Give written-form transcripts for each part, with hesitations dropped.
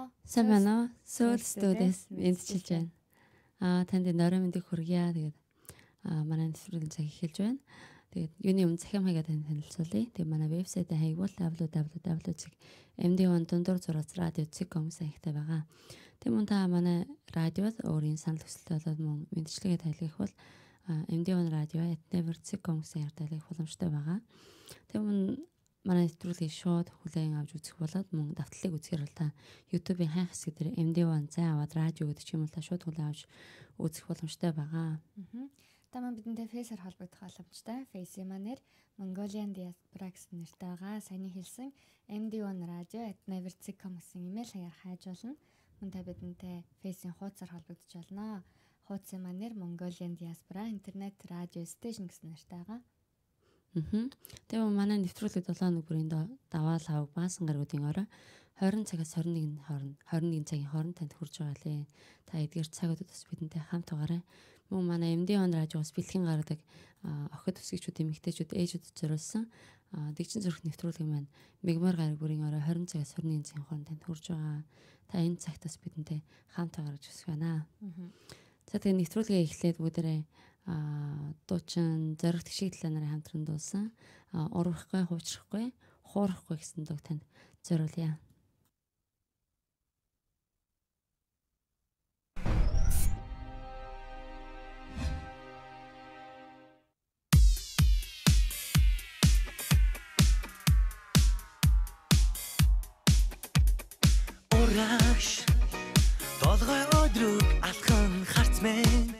Сайн уу? Сайн байна уу? Сөүл студиэс мэдчилж байна. Танд норой мэндийг хүргье. Тэгээд манай нэвтрүүлгийн цаг эхэлж байна. Тэгээд юуны өмнө цахим хаягаа танд танилцуулъя. Тэгээд манай вебсайтын хаяг бол www.md1_radio.com гэсэн хаягтай байгаа. Тэгээд мөн та манай радиод өөрийн санал хүсэлтээ болоод мөн мэдчилгээгээ тайлгах бол md1radio@never.com гэсэн хаягаар тайлгах боломжтой байгаа. Тэгээд мөн манай нэвтрүүлгийг шууд хүлээн авч үзэх болоод мөн давтлалыг үзэхээр бол та YouTube-ийн хайх хэсэг дээр MD1 зай аваад радио гэдэг ч юм уу та шууд хүлээн авч үзэх боломжтой байгаа. Та мөн бидэнтэй фейсээр холбогдох боломжтой. Фейсийн маань нэр Mongolian Diaspora гэсэн нэртэй байгаа. Саяны хэлсэн md1radio@never.com гэсэн имэйл хаягаар хайж болно. Мөн та бидэнтэй фейсийн хуудасаар холбогдож болно. Хуудсын маань нэр Mongolian Diaspora Internet Radio Station гэсэн нэртэй байгаа. Тэгээ манай нэвтрүүлэг 7 хоног бүрийн даваа лавг баасан гаргуудын орой 20 цагаас 21 хооронд 21 цагийн хооронд танд хүрж байгаа лээ. Та эдгээр цагуудад бас бидэнтэй хамт байгаарай. Мөн манай MD1 радиоос бэлтгэн гаргадаг охид өсгийчүүд, эмэгтэйчүүд, ээжүүдэд зориулсан дэгжин зүрх нэвтрүүлэг маань мегмар гараг бүрийн орой 20 цагаас 21 цагийн хооронд танд хүрж байгаа. Та энэ цагт бас бидэнтэй хамт байгаарай гэж хүсэж байна. За тэгээ нэвтрүүлгээ эхлээд бүгдээрээ дуучин зориг тэгшиг талаа нарын хамтран дуулсан урвахгүй, хуучрахгүй, хуурахгүй гэсэн дууг танд зориулъя. Урагш толгой өдрөг алхан харц мэн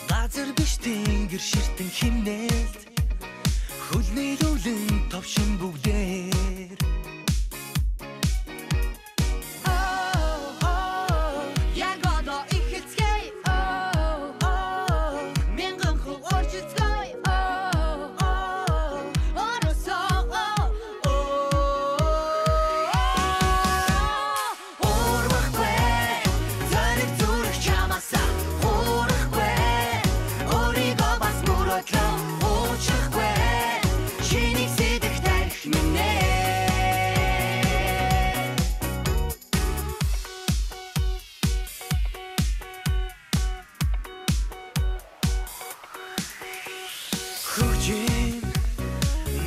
газар биш тэнгэр ширтэн химнэлт хөлний лүлэн товшин бүгдээр яг одоо эхэлцгээе мянган хөв оржицгээе оросоо урвахгүй зориг зүрх чамаасаа хуурахгүй өөрийгөө бас мөрөөдлөө уучлахгүй чиний сэдэх тарих минь ээ. Хөгжим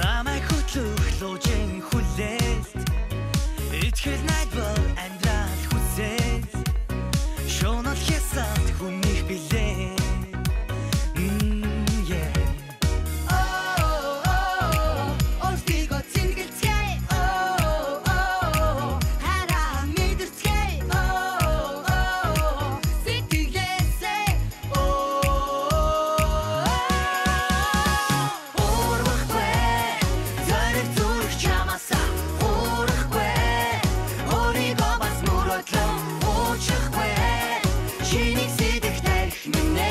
намайг хөтлөх лужин хүлээлт итгэл найдвар амьдрал хүсэл шунал хясалт хүнийх билээ. Өөрсдийгөө цэнгэлцгээе хараа мэдэрцгээе сэтгэлээсээ урвахгүй зориг зүрх чамаасаа хуурахгүй өөрийгөө бас мөрөөдлөө уучлахгүй чиний сэдэх тарих минь ээ.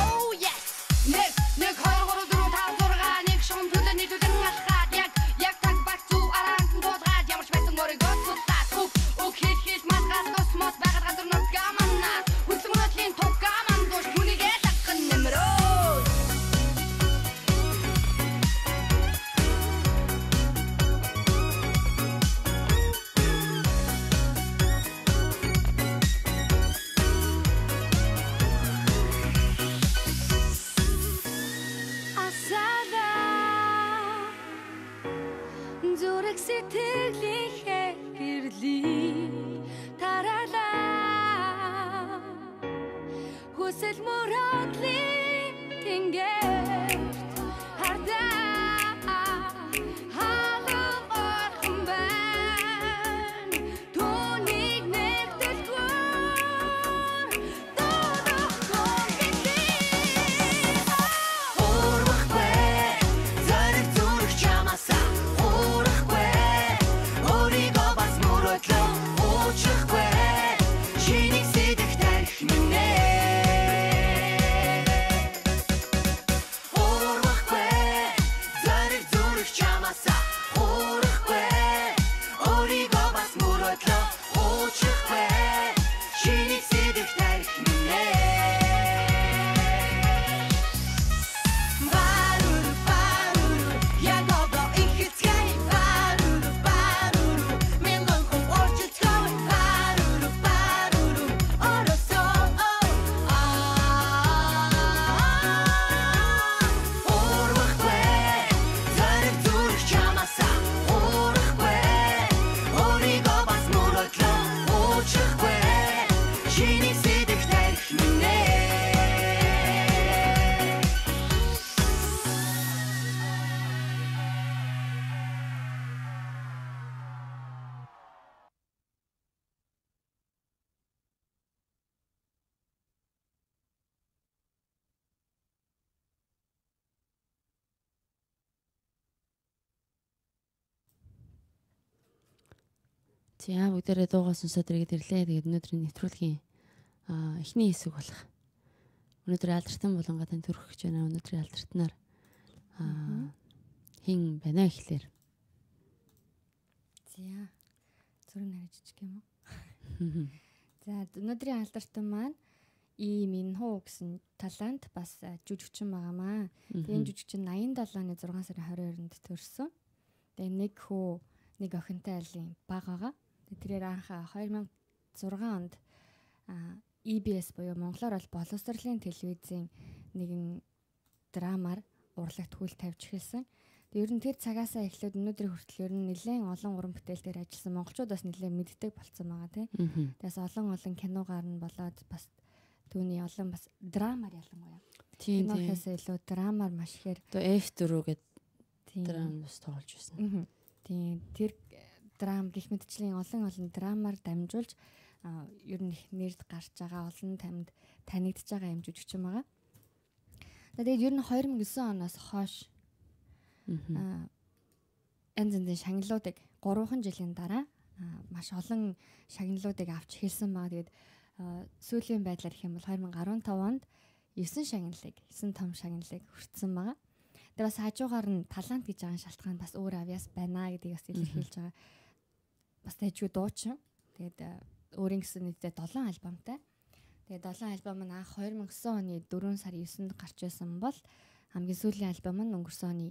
Oh yes. 1 2 3 4 5 6 1 шум төлөө нийлүүлэн алхаад яг таг баг зүв араанд нь дуулгаад ямар ч байсан өөрийгөө судлаад үг хэл хэл мандгаас космос байгаль газар нутгаа маннаа хүссэн мөрөөдлийн тугаа мандууш хүнийгээ дагхан нэмрөө. Асаалаа зүрх сэтгэлийнхээ гэрлийг тараалаа хүсэл мөрөөдлийн тэнгэрт хардаа халуун орхон байна түүнийг нэгтэлгүй дуудахгүй бидний. Урвахгүй зориг зүрх чамаасаа хуурахгүй өөрийгөө бас мөрөөдлөө уучлахгүй чиний сэдэх тарих минь ээ. За бүгдээрээ дуугаа сонсоод ирээд ирлээ. Тэгээд өнөөдрийн нэвтрүүлгийн эхний хэсэг болох. Өнөөдөр алдартан болонгаа тань төрөх гэж байна. Өнөөдрийн алдартнаар хэн байна гэхлээр. За. Зүрх нарийн жижиг юм уу? За өнөөдрийн алдартан маань Lee Min-ho гэсэн талант бас жүжигчин байгаамаа. Тэгээ энэ жүжигчин 87 оны 6 сарын 22-нд төрсөн. Тэгээ нэг хүү нэг охинтой айлын баг байгаа. Тэрээр анх 2006 онд EBS буюу монголоор бол боловсролын телевизийн нэгэн драмаар урлагт хөл тавьж эхэлсэн. Тэгээ ер нь тэр цагаасаа эхлээд өнөөдрийн хүртэл ер нь нэлээд олон уран бүтээл дээр ажилласан монголчууд бас нэлээд мэддэг болсон байгаа тийм. Тэгээс олон киногаар нь болоод бас түүний олон бас драмаар ялангуяа. Тийм. Кинохоос илүү драмаар маш ихээр одоо F4 гэдэг драм бас тоглож байсан. Тийм. Тэр драм гэх мэтчлийн олон драмаар дамжуулж ер нь их нэрд гарч байгаа, олон тамд танигдж байгаа юм жүжигчин байгаа. Тэгээд ер нь 2009 оноос хойш янз янзын шагналуудыг 3 жилийн дараа маш олон шагналуудыг авч эхэлсэн байгаа. Тэгээд сүүлийн байдлаар гэх юм бол 2015 онд 9 шагналыг, 9 том шагналыг хүртсэн байгаа. Тэгээ бас хажуугаар нь талант гэж байгаа шалтгаан бас өөр авьяас байна гэдгийг бас илэрхийлж байгаа. Бас тэжгүй дуучин. Тэгээд өөрийн гэсэн нийтдээ 7 альбомтай. Тэгээд 7 альбом нь анх 2009 оны 4 сарын 9-нд гарч байсан бол хамгийн сүүлийн альбом нь өнгөрсөн оны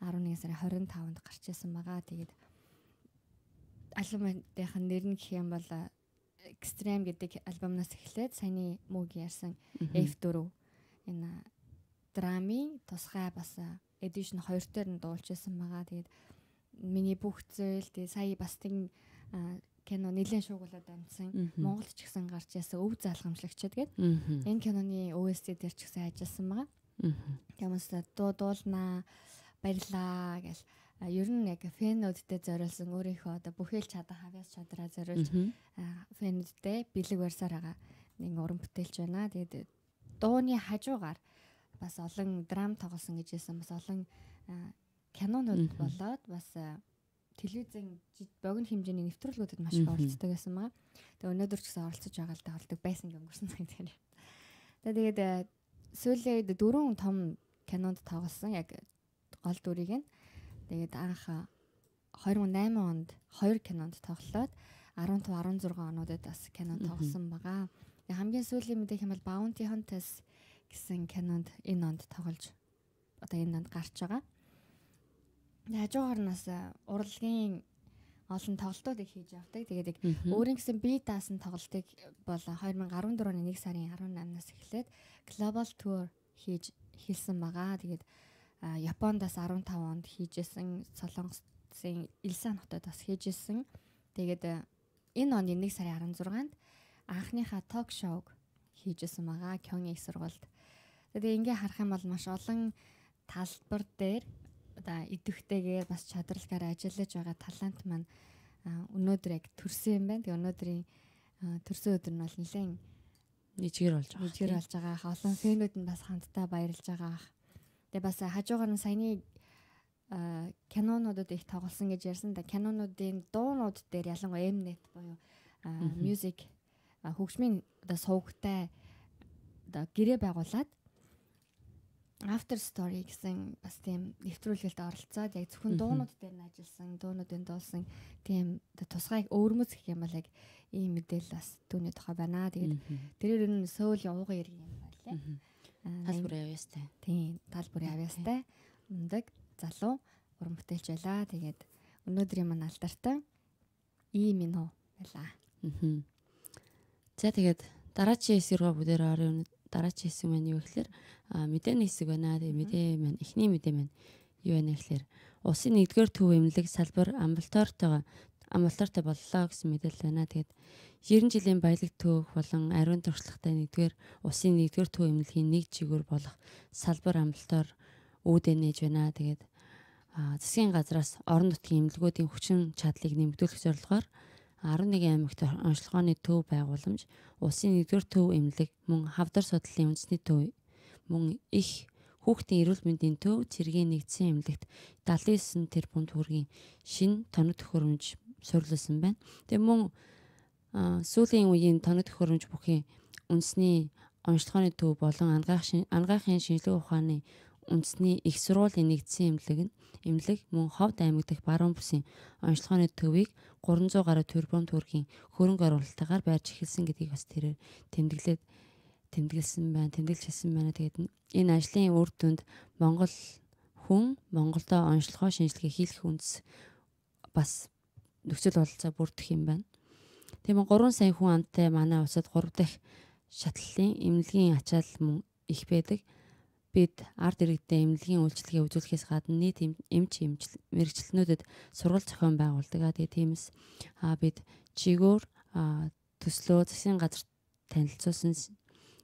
11 сарын 25-нд гарч байсан байгаа. Тэгээд альбомынх нь нэр нь гэх юм бол Extreme гэдэг альбомнаас эхлээд саяны мөг ярьсан F4 энэ драмын тусгай бас edition 2 дээр нь дуулж байсан байгаа. Тэгээд миний бүх зүйл тэгээд сая бас тийм кино нэлээд шуугуулад амжсан. Монголд ч гэсэн гарч яасан өв залгамжлагчид гээд энэ киноны OST дээр ч гэсэн ажилласан байгаа. Тэгмээс дуу дуулнаа баярлаа гэл ер нь яг фэнүүдтэй зориулсан өөрийнхөө одоо бүхэл чадах авьяас чадраа зориулж фэнүүдтэй бэлэг барьсаар байгаа нэг уран бүтээлч байна. Тэгээд дууны хажуугаар бас олон драм тоглосон гэж хэлсэн. Бас олон кинонууд болоод бас телевизэн богино хэмжээний нэвтрүүлгүүдэд маш их оролцдог байсан байгаа. Тэгээ өнөөдөр ч гэсэн оролцож байгаа л да оролдог байсан гэх өнгөрсөн цаг дээр. Тэгээд сүүлийн үед 4 том кинонд тоглосон яг гол дүрийг нь. Тэгээд анх 2008 онд 2 кинонд тоглоод 15 16 онуудад бас кино тоглосон байгаа. Тэгээ хамгийн сүүлийн мэдэх юм бол Bounty Hunters гэсэн кинонд энэ онд тоглож одоо энэ онд гарч байгаа. Тэгээ хажуугаар нь бас урлагийн олон тоглолтуудыг хийж явдаг. Тэгээд өөрийн гэсэн бие даасан тоглолтыг бол 2014 оны 1 сарын 18-наас эхлээд Global Tour хийж эхэлсэн байгаа. Тэгээд Япондаас 15 онд хийжсэн, Солонгосын Илсан хотод бас хийжсэн. Тэгээд энэ оны 1 сарын 16-нд анхныхаа ток шоуг хийжсэн байгаа Кёнгийн их сургуульд. Тэгээд ингээ харах юм бол маш олон талбар дээр одоо идэвхтэйгээр бас чадралгаар ажиллаж байгаа талант маань өнөөдөр яг төрсөн юм байна. Тэгээ өнөөдрийн төрсөн өдөр нь бол нэлээд нэжгэр болж байгаа. Нэжгэр болж байгаа. Олон фэнүүд нь бас хамтдаа баярлж байгаа. Тэгээ бас хажуугаар нь саяны кинонуудад их тоглосон гэж ярьсан. Да кинонуудын дуунууд дээр ялангуяа Mnet буюу music хөгжмийн одоо сувгтай одоо гэрээ байгуулад After Story гэсэн бас тийм нэвтрүүлгэлд оролцоод яг зөвхөн дуунууд дээр нь ажилласан, дуунуудын дуулсан тийм тусгай өвөрмөц гэх юм бол яг ийм мэдээлэл бас түүний тухай байна. Тэгээд тэрээр нь Сөүлийн ууган иргэн юм байлээ. Тал бүрийн авьяастай. Тийм, тал бүрийн авьяастай. Мундаг залуу уран бүтээлч байлаа. Тэгээд өнөөдрийн маань алдартай Lee Min-ho байлаа. За тэгээд дараачийн хэсэг рүү бүгдээр орё. Дараачийн хэсэг маань юу гэхээр мэдээний хэсэг байна. Тэгээд мэдээ маань эхний мэдээ маань юу байна гэхээр улсын 1-р төв эмнэлэг салбар амбулатортой боллоо гэсэн мэдээлэл байна. Тэгээд 90 жилийн баялаг төөх болон ариун туршлагатай 1-р улсын 1-р төв эмнэлгийн нэг чигээр болох салбар амбулатор үүдэн нээж байна. Тэгээд засгийн газраас орон нутгийн эмнэлгүүдийн хүчин чадлыг нэмэгдүүлэх зорилгоор 11 аймагт онцлогооны төв байгууламж, улсын 1-р төв эмнэлэг, мөн хавдар судлалын үндэсний төв, мөн их хүүхдийн эрүүл мэндийн төв, цэргийн нэгдсэн эмнэлэгт 79 тэрбум төгрөгийн шинэ тоног төхөөрөмж суйрлуулсан байна. Тэгээ мөн сүүлийн үеийн тоног төхөөрөмж бүхий үндэсний онцлогооны төв болон анагаахын шинжилгээ ухааны үндэсний их сургуулийн нэгдсэн эмнэлэг мөн Ховд аймаг дахь баруун бүсийн онцлогооны төвийг 300 гаруй тэрбум төгрөгийн хөрөнгө оруулалтаар барьж эхэлсэн гэдгийг бас тэрээр тэмдэглэсэн байна. Тэмдэглэж хэлсэн байна. Тэгээд энэ ажлын үр дүнд Монгол хүн Монголдо онцлогоо шинжилгээ хийх үндэс бас нөхцөл бололцоо бүрдэх юм байна. Тийм 3 сая хүн амтай манай улсад 3 дахь шатлалын эмнэлгийн ачаал мөн их байдаг. Бид ард иргэдээ эмнэлгийн үйлчилгээ үзүүлэхээс гадна нийт эмч мэргэжилтнүүдэд сургалт зохион байгуулдаг. Тэгээ тиймээс бид чигөөр төслөө засгийн газар танилцуулсан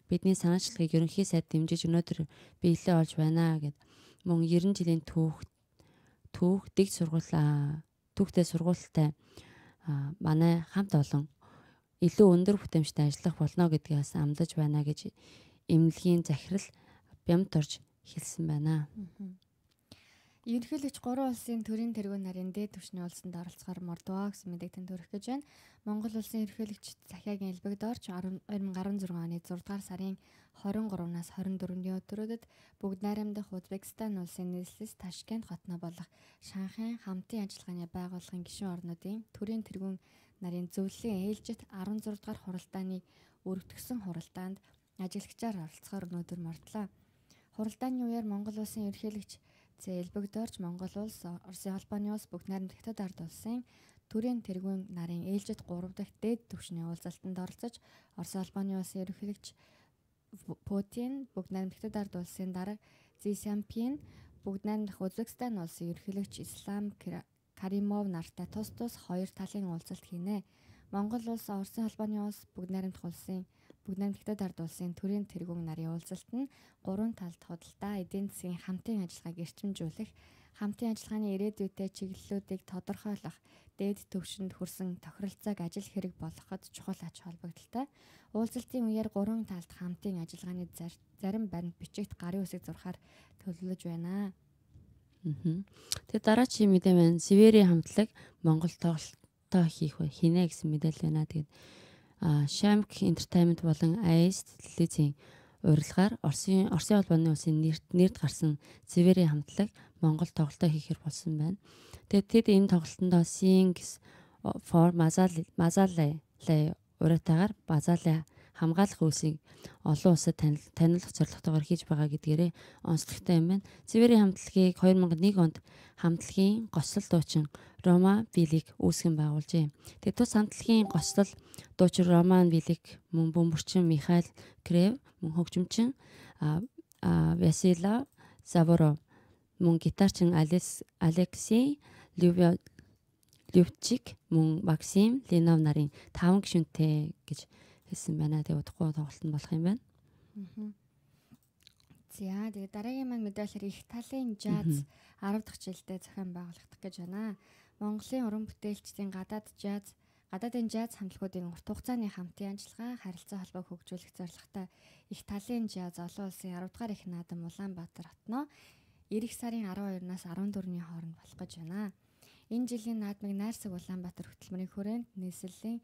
бидний санаачлагыг ерөнхий сайд дэмжиж өнөөдөр биелээ олж байна гэд мөн 90 жилийн түүх дэг сургууль түүхтэй сургуультай манай хамт олон илүү өндөр бүтээмжтэй ажиллах болно гэдгээс амлаж байна гэж эмнэлгийн захирал Бямд орж хэлсэн байна. Ерөнхийлөгч 3 улсын төрийн тэргүүн нарын дээд түвшний уулзалтанд оролцохоор Мордва гэсэн мэдээг танд хүргэх гэж байна. Монгол улсын ерөнхийлөгч Захиагийн элбэгд орж 2016 оны 6 дугаар сарын 23-наас 24-ний өдрүүдэд бүгд найрамдах Узбекистан улсын нийслэл Ташкент хотноо болох Шанхайн хамтын ажиллагааны байгууллагын гишүүн орнуудын төрийн тэргүүн нарын зөвлөлийн ээлжит 16 дугаар хуралдааныг өргөтгсөн хуралдаанд ажиглагчаар оролцохоор өнөөдөр мордлоо. Хуралдааны үеэр Монгол улсын ерөнхийлөгч Элбэгдорж Монгол улс, Оросын холбооны улс, бүгд найрамдах Хятад ард улсын төрийн тэргүүн нарын ээлжит 3 дахь дээд түвшний уулзалтанд оролцож Оросын холбооны улсын ерөнхийлөгч Путин, бүгд найрамдах Хятад ард улсын дарга Си Цзиньпин, бүгд найрамдах Узбекистан улсын ерөнхийлөгч Ислам Каримов нартай тус тус хоёр талын уулзалт хийнэ. Монгол улс, Оросын холбооны улс, бүгд найрамдах улсын бүгд найрамдах Хятад ард улсын төрийн тэргүүн нарын уулзалт нь гурван талд худалдаа, эдийн засгийн хамтын ажиллагааг эрчимжүүлэх, хамтын ажиллагааны ирээдүйтэй чиглэлүүдийг тодорхойлох, дээд түвшинд хүрсэн тохиролцоог ажил хэрэг болгоход чухал ач холбогдолтой. Уулзалтын үеэр гурван талд хамтын ажиллагааны зарим баримт бичигт гарын үсэг зурхаар төлөвлөж байна. Тэгээ дараачийн мэдээ маань Сибирийн хамтлаг Монгол тоглолтоо хийх бай хинэ гэсэн мэдээлэл байна. Тэгээд Shamk Entertainment болон AIS телевизийн урилгаар Оросын холбооны улсын нэрд гарсан Сибирийн хамтлаг Монгол тоглолтоо хийхээр болсон байна. Тэгээд тэд энэ тоглолтондоо Sings for Mazale уриатаагаар Базале хамгаалах үйлсийг олон улсад таниулах зорилготойгоор хийж байгаа гэдгээрээ онцлогтой юм байна. Сибирийн хамтлагийг 2001 онд хамтлагийн гоцлол дуучин Рома Билик үүсгэн байгуулжээ. Тэгээд тус хамтлагийн гоцлол дуучин Роман Билик, мөн бөмбөрчин Михаил Крев, мөн хөгжимчин Васила Заворов, мөн гитарчин Алексей Любчик, мөн Максим Ленов нарын 5 гишүүнтэй гэж хэлсэн байна. Тэгээ удахгүй тоглолт нь болох юм байна. За тэгээ дараагийн маань мэдээлэлээр их талын жаз 10 дахь жилдээ зохион байгуулагдах гэж байна. Монголын уран бүтээлчдийн гадаадын жаз хамтлагуудын урт хугацааны хамтын ажиллагаа, харилцаа холбоог хөгжүүлэх зорилготой их талын жаз олон улсын 10 дугаар их наадам Улаанбаатар хотноо ирэх сарын 12-наас 14-ний хооронд болох гэж байна. Энэ жилийн наадмыг Найрсаг Улаанбаатар хөтөлмөрийн хүрээнд нийслэлийн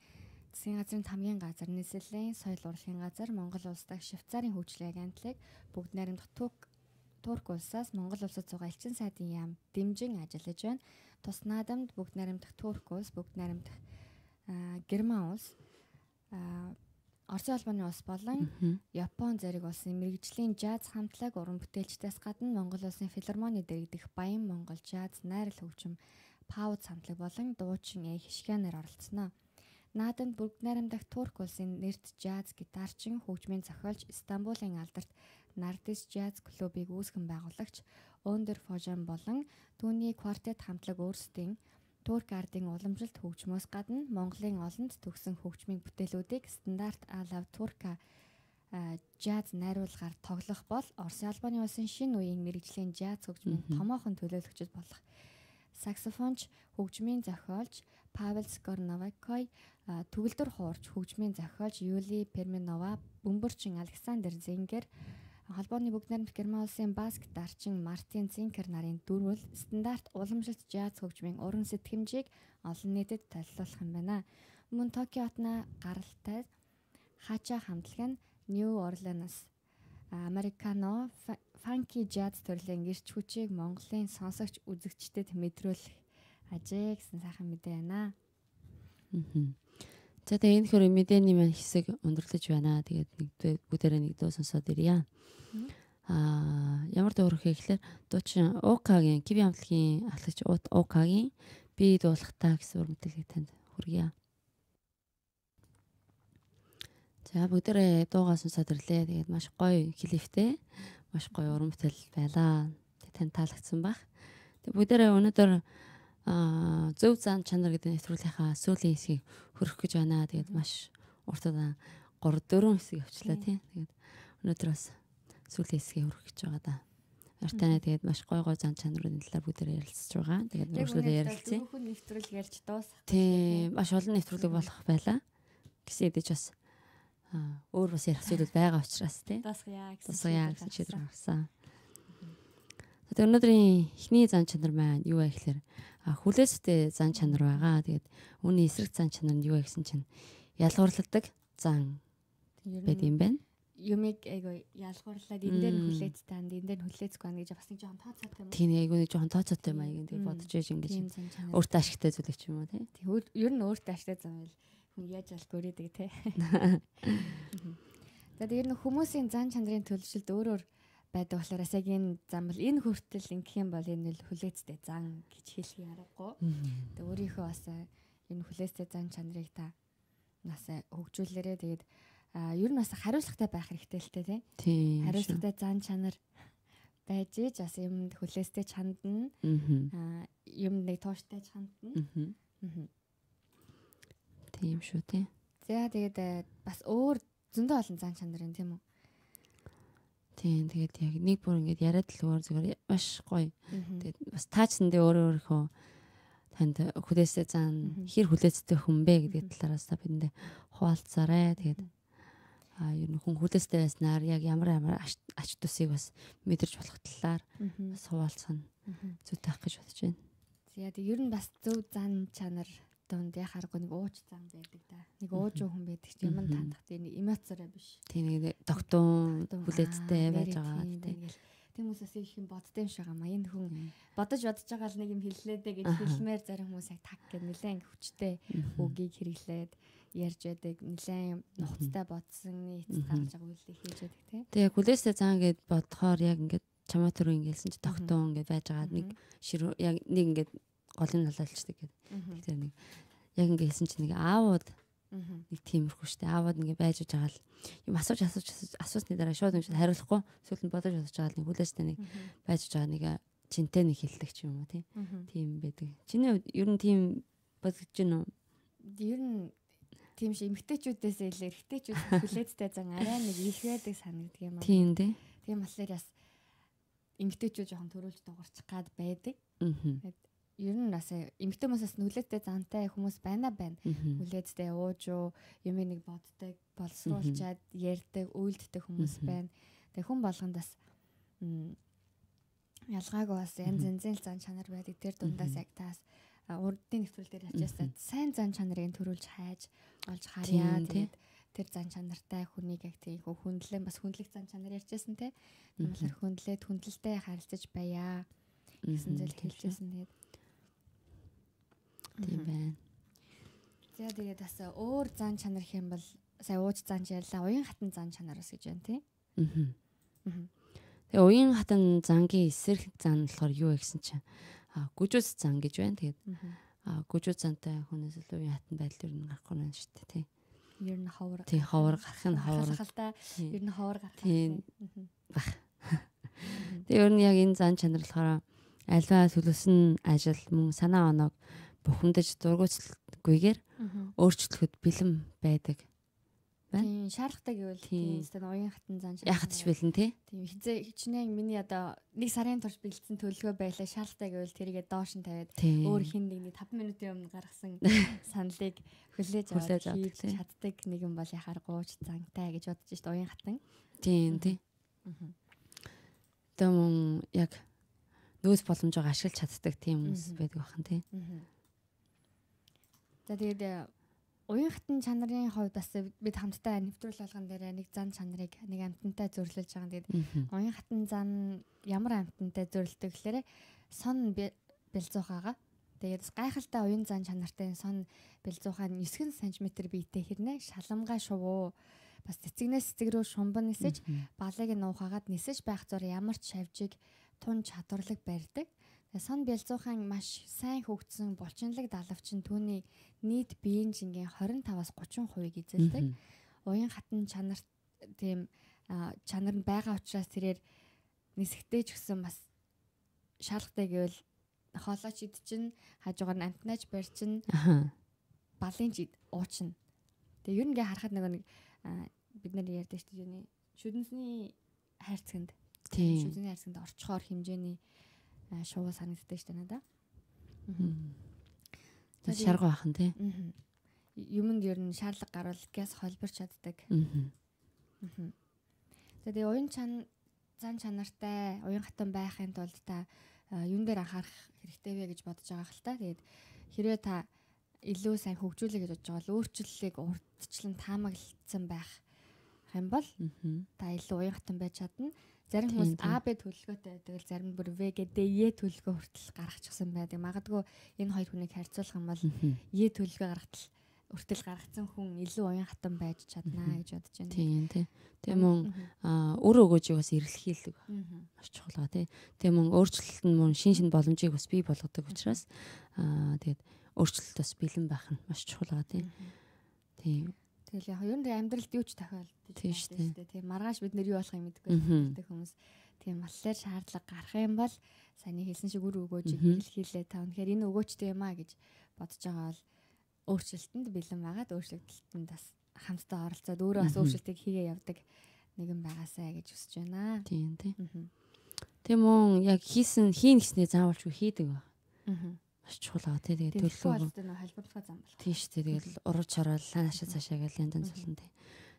засгийн газрын тамгийн газар, нийслэлийн соёл урлагийн газар, Монгол улс дахь Швейцарын хөгжлийн агентлаг, бүгд найрамдах Турк улсаас Монгол улсад суугаа элчин сайдын яам дэмжин ажиллаж байна. Тус наадамд бүгд найрамдах Турк улс, бүгд найрамдах Герман улс, Оросын холбооны улс болон Япон зэрэг улсын мэргэжлийн жаз хамтлаг уран бүтээлчдээс гадна Монгол улсын филармоны дэргэдэх Баян Монгол жаз найрал хөгжим Пауз хамтлаг болон дуучин Хишгэнээр оролцсноо. Наадамд бүгд найрамдах Турк улсын нэрт жаз гитарчин хөгжмийн зохиолч Истанбулын алдарт Нардис жаз клубыг үүсгэн байгуулагч Өндөр Фожан болон түүний квартет хамтлаг өөрсдийн Турк ардын уламжлалт хөгжмөөс гадна Монголын олонд төгсөн хөгжмийн бүтээлүүдийг стандарт алав Турка жаз найруулгаар тоглох бол Оросын холбооны улсын шинэ үеийн мэргэжлийн жаз хөгжмийн томоохон төлөөлөгчд болох саксофонч хөгжмийн зохиолч Павел Скорновакой, төгөлдөр хуурч хөгжмийн зохиолч Юли Перменова, бөмбөрчин Александр Зингер, Холбооны бүгд найрамдах Герман улсын Баск дарчин Мартин Цинкер нарын дөрвөл стандарт уламжлалт жаз хөгжмийн уран сэтгэмжийг олон нийтэд танилцуулах юм байна. Мөн Токио хотно гаралтай Хача хамтлаг нь New Orleans Американо фанки жаз төрлийн эрч хүчийг Монголын сонсогч үзэгчдэд мэдрүүлэх ажээ гэсэн сайхан мэдээ байна. За тэгээ энэ хөр мэдээний маань хэсэг өндөрлөж байна. Тэгээд нэг бүгдээрээ нэг дуу сонсоод ирье. Аа ямар дуу өрөх гэхээр дуучин Укагийн Киви хамтлагийн ахлагч Укагийн би дуулахтаа гэсэн уран бүтээлийг танд хүргье. За бүгдээрээ дуугаа сонсоод ирлээ. Тэгээд маш гоё клиптэй, маш гоё уран бүтээл байлаа. Тэгээд танд таалагдсан байх. Тэгээд бүгдээрээ өнөөдөр зөв зан чанар гэдэг нэвтрүүлгийнхаа сүүлийн хэсгийг хүргэх гэж байна. Тэгээд маш урт удаан 3 4 хэсэг явчлаа тий. Тэгээд өнөөдөр бас сүүлийн хэсгийг хүргэх гэж байгаа да. Артана тэгээд маш гоё гоё зан чанруудын талаар бүгдээрээ ярилцж байгаа. Тэгээд өөрсдөө ярилцъя. Дөрвөн нэвтрүүлэг ярьж дуусах. Тийм, маш олон нэвтрүүлэг болох байлаа. Гэсэн хэдий ч бас өөр бас ярих зүйлүүд байгаа учраас тий. Дуусгая гэсэн шийдвэр гаргасан. Тэгээд өнөөдрийн эхний зан чанар маань юу вэ гэхээр хүлээстэй зан чанар байгаа. Тэгээд үүний эсрэг зан чанар нь юу вэ гэсэн чинь ялгуурладаг зан байд юм байна. Юмыг айгу ялгуурлаад энэ дээр нь хүлээцтэй анд энэ дээр нь хүлээцгүй анд гэж бас нэг жоохон тооцоотой юм. Тийм айгу нэг жоохон тооцоотой юм аа ингэ бодож ээж ингэж өөртөө ашигтай зүйл ч юм уу тий. Тийм ер нь өөртөө ашигтай зан байл хүн яаж аль гөрөөдөг тий. За тэр нь хүмүүсийн зан чанарын төлөвшөлт өөр өөр байдаг болохоор бас яг энэ зан бол энэ хүртэл ингэх юм бол энэ л хүлээцтэй зан гэж хэлэх аргагүй. Тэгээ өөрийнхөө бас энэ хүлээцтэй зан чанарыг та бас хөгжүүлээрээ тэгээд ер нь бас хариуцлагатай байх хэрэгтэй л тэ тий. Хариуцлагатай зан чанар байж иж бас юмд хүлээстэй чандна. Юм нэг тууштай чандна. Тийм шүү тий. За тэгээд бас өөр зөндөө олон зан чанар юм тийм үү? Тийм тэгээд яг нэг бүр ингээд яриад л өөр зүгээр маш гоё. Тэгээд бас таачсандээ өөрөө өөрийнхөө танд хүлээстэй зан хэр хүлээцтэй хүн бэ гэдэг талаараас та бидэндээ хуваалцаарай. Тэгээд ер нь хүн хүлээстэй байснаар яг ямар ямар ач тусыг бас мэдэрч болох талаар бас хуваалцах нь зүйтэй ах гэж бодож байна. За тэгээд ер нь бас зөв зан чанар дунд яхааргүй нэг ууч зан байдаг да. Нэг уужуу хүн байдаг чи юм тандах тийм нэг эмоцороо биш. Тийм нэг тогтун хүлээцтэй байж байгаа тийм. Тийм хүмүүсээс их юм боддсон юм шиг байгаа маа. Энэ хүн бодож бодож байгаа л нэг юм хэллээ дээ гэж хэлмээр зарим хүмүүс яг так гэх нэлээд ингэ хүчтэй үгийг хэрэглээд ярьж байдаг. Нэлээд нухацтай бодсонны эцэст гарч байгаа үйлдэл хийж байдаг тийм. Тэгээ хүлээстэй зан гэд бодохоор яг ингээд чамаа түрүү ингээсэн чи тогтун ингээд байж байгаа нэг ширүү яг нэг ингээд голын талаалчдаг гэдэг. Тэгэхээр нэг яг ингээд хэлсэн чи нэг аавууд нэг тиймэрхүү штэ. Аавууд ингээд байж байгаа л юм асууж асууж асуусны дараа шууд юм хариулахгүй сүүлд нь бодож бодож байгаа л нэг хүлээстэй нэг байж байгаа нэг чинтэй нэг хэлдэг ч юм уу тий. Тийм байдаг. Чиний хувьд ер нь тийм бодож гин үү? Ер нь тийм шиг эмэгтэйчүүдээс илүү эрэгтэйчүүд хүлээцтэй зан арай нэг их байдаг санагддаг юм аа. Тийм тий. Тийм болохоор бас эмэгтэйчүүд жоохон төрүүлж дуурчих гад байдаг. Ер нь бас эмэгтэй хүмүүсээс нүлээдтэй зантай хүмүүс байна байна. Хүлээдтэй уужуу юм нэг боддог, боловсруулчаад ярьдаг, үйлддэг хүмүүс байна. Тэгээ хүн болгонд бас ялгаагүй бас янз янзын зан чанар байдаг. Тэр дундаас яг таас урдын нэвтрүүл дээр ачаасаа сайн зан чанарыг төрүүлж хайж олж харъя. Тэгээд тэр зан чанартай хүнийг яг тийм хүндлэн бас хүндлэх зан чанар ярьжсэн те. Тийм болохоор хүндлээд хүндлэлтэй харилцаж байя гэсэн зүйл хэлжсэн. Тэгээд тийм байна. За тэгээд бас өөр зан чанар гэх юм бол сая ууж зан ярьлаа. Уян хатан зан чанар бас гэж байна тий. Тэгээ уян хатан зангийн эсрэг зан болохоор юу вэ гэсэн чинь гүжүүц зан гэж байна. Тэгээд гүжүүц зантай хүнээс л уян хатан байдал ер нь гарахгүй байна шүү дээ тий. Ер нь ховор. Тий, ховор гарах нь ховор. Ер нь ховор гарах. Тийм. Бах. Тэгээ ер нь яг энэ зан чанар болохоор альва төлөвсөн ажил мөн санаа оноог бухимдаж дургууталгүйгээр өөрчлөхөд бэлэн байдаг. Тийм, шаардлагатай гэвэл тийм уян хатан зан чанар. Яхад ч бэлэн тий. Тийм, хизээ хичнээн миний одоо нэг сарын турш бэлдсэн төлөвлөгөө байлаа. Шаардлагатай гэвэл тэрийгэ доош нь тавиад өөр хин нэг 5 минутын өмнө гаргасан саналыг хүлээж аваад хийж чаддаг нэгэн бол яхаар гууч зантай гэж бодож шít уян хатан. Тийм тий. Өөртөө мөн яг нөөц боломжоо ашиглаж чаддаг тийм хүмүүс байдаг бахан тий. За тэгээд уян хатан чанарын хувьд бас бид хамтдаа нэвтрүүл болгон дээр нэг зан чанарыг нэг амьтантай зөвлөж байгаа. Тэгээд уян хатан зан ямар амьтантай зөвлөдөг гэхээр сон бэлзуухаага. Тэгээд гайхалтай уян зан чанартай сон бэлзуухаа 9 см биетэй хэрнээ шаламгай шувуу бас цэцэгнээс цэцэг рүү шумбан нисэж балыг нуухагаад нисэж байх зур ямар ч шавжиг тун чадварлаг барьдаг. Сон бялзуухайн маш сайн хөгжсөн булчинлаг далавчин түүний нийт биеийн жингийн 25-аас 30%-ийг эзэлдэг. Уян хатан чанар тийм чанар нь байгаа учраас тэрээр нисэхтэй ч гэсэн бас шаардлагатай гэвэл хоолойч идчин, хажуугаар нь амтнаач барьчин, балын ч уучна. Тэгээ ер нь ингээ харахад нөгөө нэг бид нар ярьдаг шүү дээ юуны шүдэнсний хайрцагт. Шүдэнсний хайрцагт орчхоор хэмжээний шувуу санагддаг шүү дээ надаа. Шаргуу бахан тий. Юмд ер нь шаардлага гарвал газ холборч чаддаг. Тэгээ уян зан чанартай, уян хатан байхын тулд та юун дээр анхаарах хэрэгтэй вэ гэж бодож байгаа хэл та. Тэгээд хэрвээ та илүү сайн хөгжүүлэх гэж бодож байгаа бол өөрчлөлийг урдчлан таамаглалцсан байх юм бол та илүү уян хатан байж чадна. Зарим хүмүүс А Б төлөвлөгөөтэй байдаг л зарим бүр В Г Д Е төлөвлөгөө хүртэл гаргачихсан байдаг. Магадгүй энэ хоёр хүнийг харьцуулах юм бол Е төлөвлөгөө гаргатал хүртэл гаргацсан хүн илүү уян хатан байж чадна гэж бодож байна. Тийм тий. Тэгээ мөн үр өгөөжийг бас эрэлхийлдэг. Маш чухал ба тий. Тэгээ мөн өөрчлөлт нь мөн шин шин боломжийг бас бий болгодог учраас тэгээд өөрчлөлт бас бэлэн байх нь маш чухал ба тий. Тийм. Тэгэл яг ер нь амьдралд юу ч тохиолдож байна шүү дээ. Тийм маргааш бид нэр юу болох юм мэдэхгүй байдаг хүмүүс. Тийм маллаар шаардлага гарах юм бол саяны хэлсэн шиг үр өгөөжийг илэрхийлээ. Та үнэхээр энэ өгөөчтэй юм а гэж бодож байгаа бол өөрчлөлтөнд бэлэн байгаад өөрчлөлтөнд бас хамтдаа оролцоод өөрөө бас өөрчлөлтийг хийгээ явдаг нэгэн байгаасай гэж хүсэж байна. Тийм тий. Тийм мөн яг хийсэн хийн гэснээ заавалчгүй хийдэг баг. Маш чухал аа тий. Тэгээд төлөвлөгөө нөө холбогдох зам болох. Тийм шүү дээ. Тэгэл урууч чараад наашаа цаашаа гэл янз янз болно тий.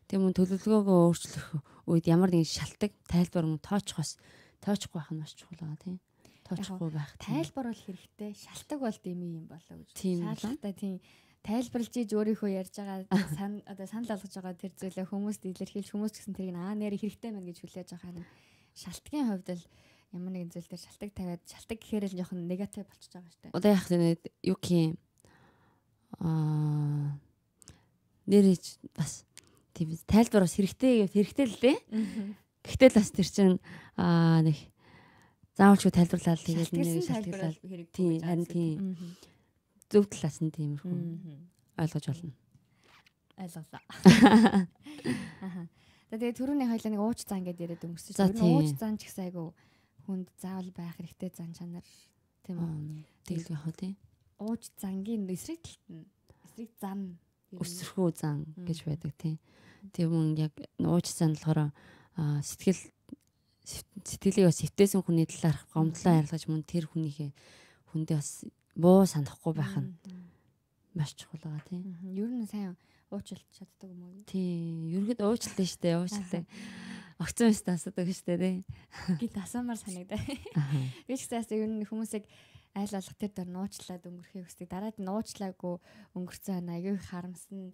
Тийм мөн төлөвлөгөөгөө өөрчлөх үед ямар нэгэн шалтгаан тайлбар мөн тооцохгүй байх нь маш чухал аа тий. Тооцохгүй байх. Тайлбар бол хэрэгтэй. Шалтгаан бол дэмий юм болоо гэж. Шаардлагатай тийм тайлбарлаж иж өөрийнхөө ярьж байгаа одоо санал болгож байгаа тэр зүйлээ хүмүүст илэрхийлж хүмүүс ч гэсэн тэрийг аа нэр хэрэгтэй мэн гэж хүлээж авах нь шалтгаан хувьд л ямар нэгэн зүйл дээр шалтгаан тавиад шалтгаан гэхээр л жоохон негатив болчихж байгаа шүү дээ. Одоо яах вэ? Юу гэх юм нэрэж бас тийм тайлбар бас хэрэгтэй хэрэгтэй л дээ. Гэхдээ л бас тэр чинь нэг заавалчгүй тайлбарлаад тэгээд нэг шалтгаан хэрэггүй. Тийм харин тийм зөв талаас нь тиймэрхүү ойлгож болно. Ойлголоо. Аха. Тэгээд түрүүний хоёлаа нэг ууч зан гэдээ яриад өнгөрсөн чинь ууч зан ч гэсэн айгүй хүнд заавал байх хэрэгтэй зан чанар тийм үү? Тэгэл яах вэ тий? Ууч зангийн эсрэг талт нь эсрэг зан өсөрхүү зан гэж байдаг тий. Тийм мөн яг ууч зан болохоор сэтгэлийг бас эвтээсэн хүний талаарх гомдлоо арилгаж мөн тэр хүнийхээ хүндээ бас муу санахгүй байх нь маш чухал байгаа тий. Ер нь сайн уучлалт чаддаг юм уу? Тий, ерөнхийдөө уучлалаа шүү дээ, уучлалаа. Огцон өстө асуудаг шүү дээ тий. Гинт асуумар санагдаа. Би ч гэсэн ер нь хүмүүсийг айл болох тэр дор нуучлаад өнгөрөхийг хүсдэг. Дараад нь нуучлаагүй өнгөрцөн байна. Айгүй харамсна.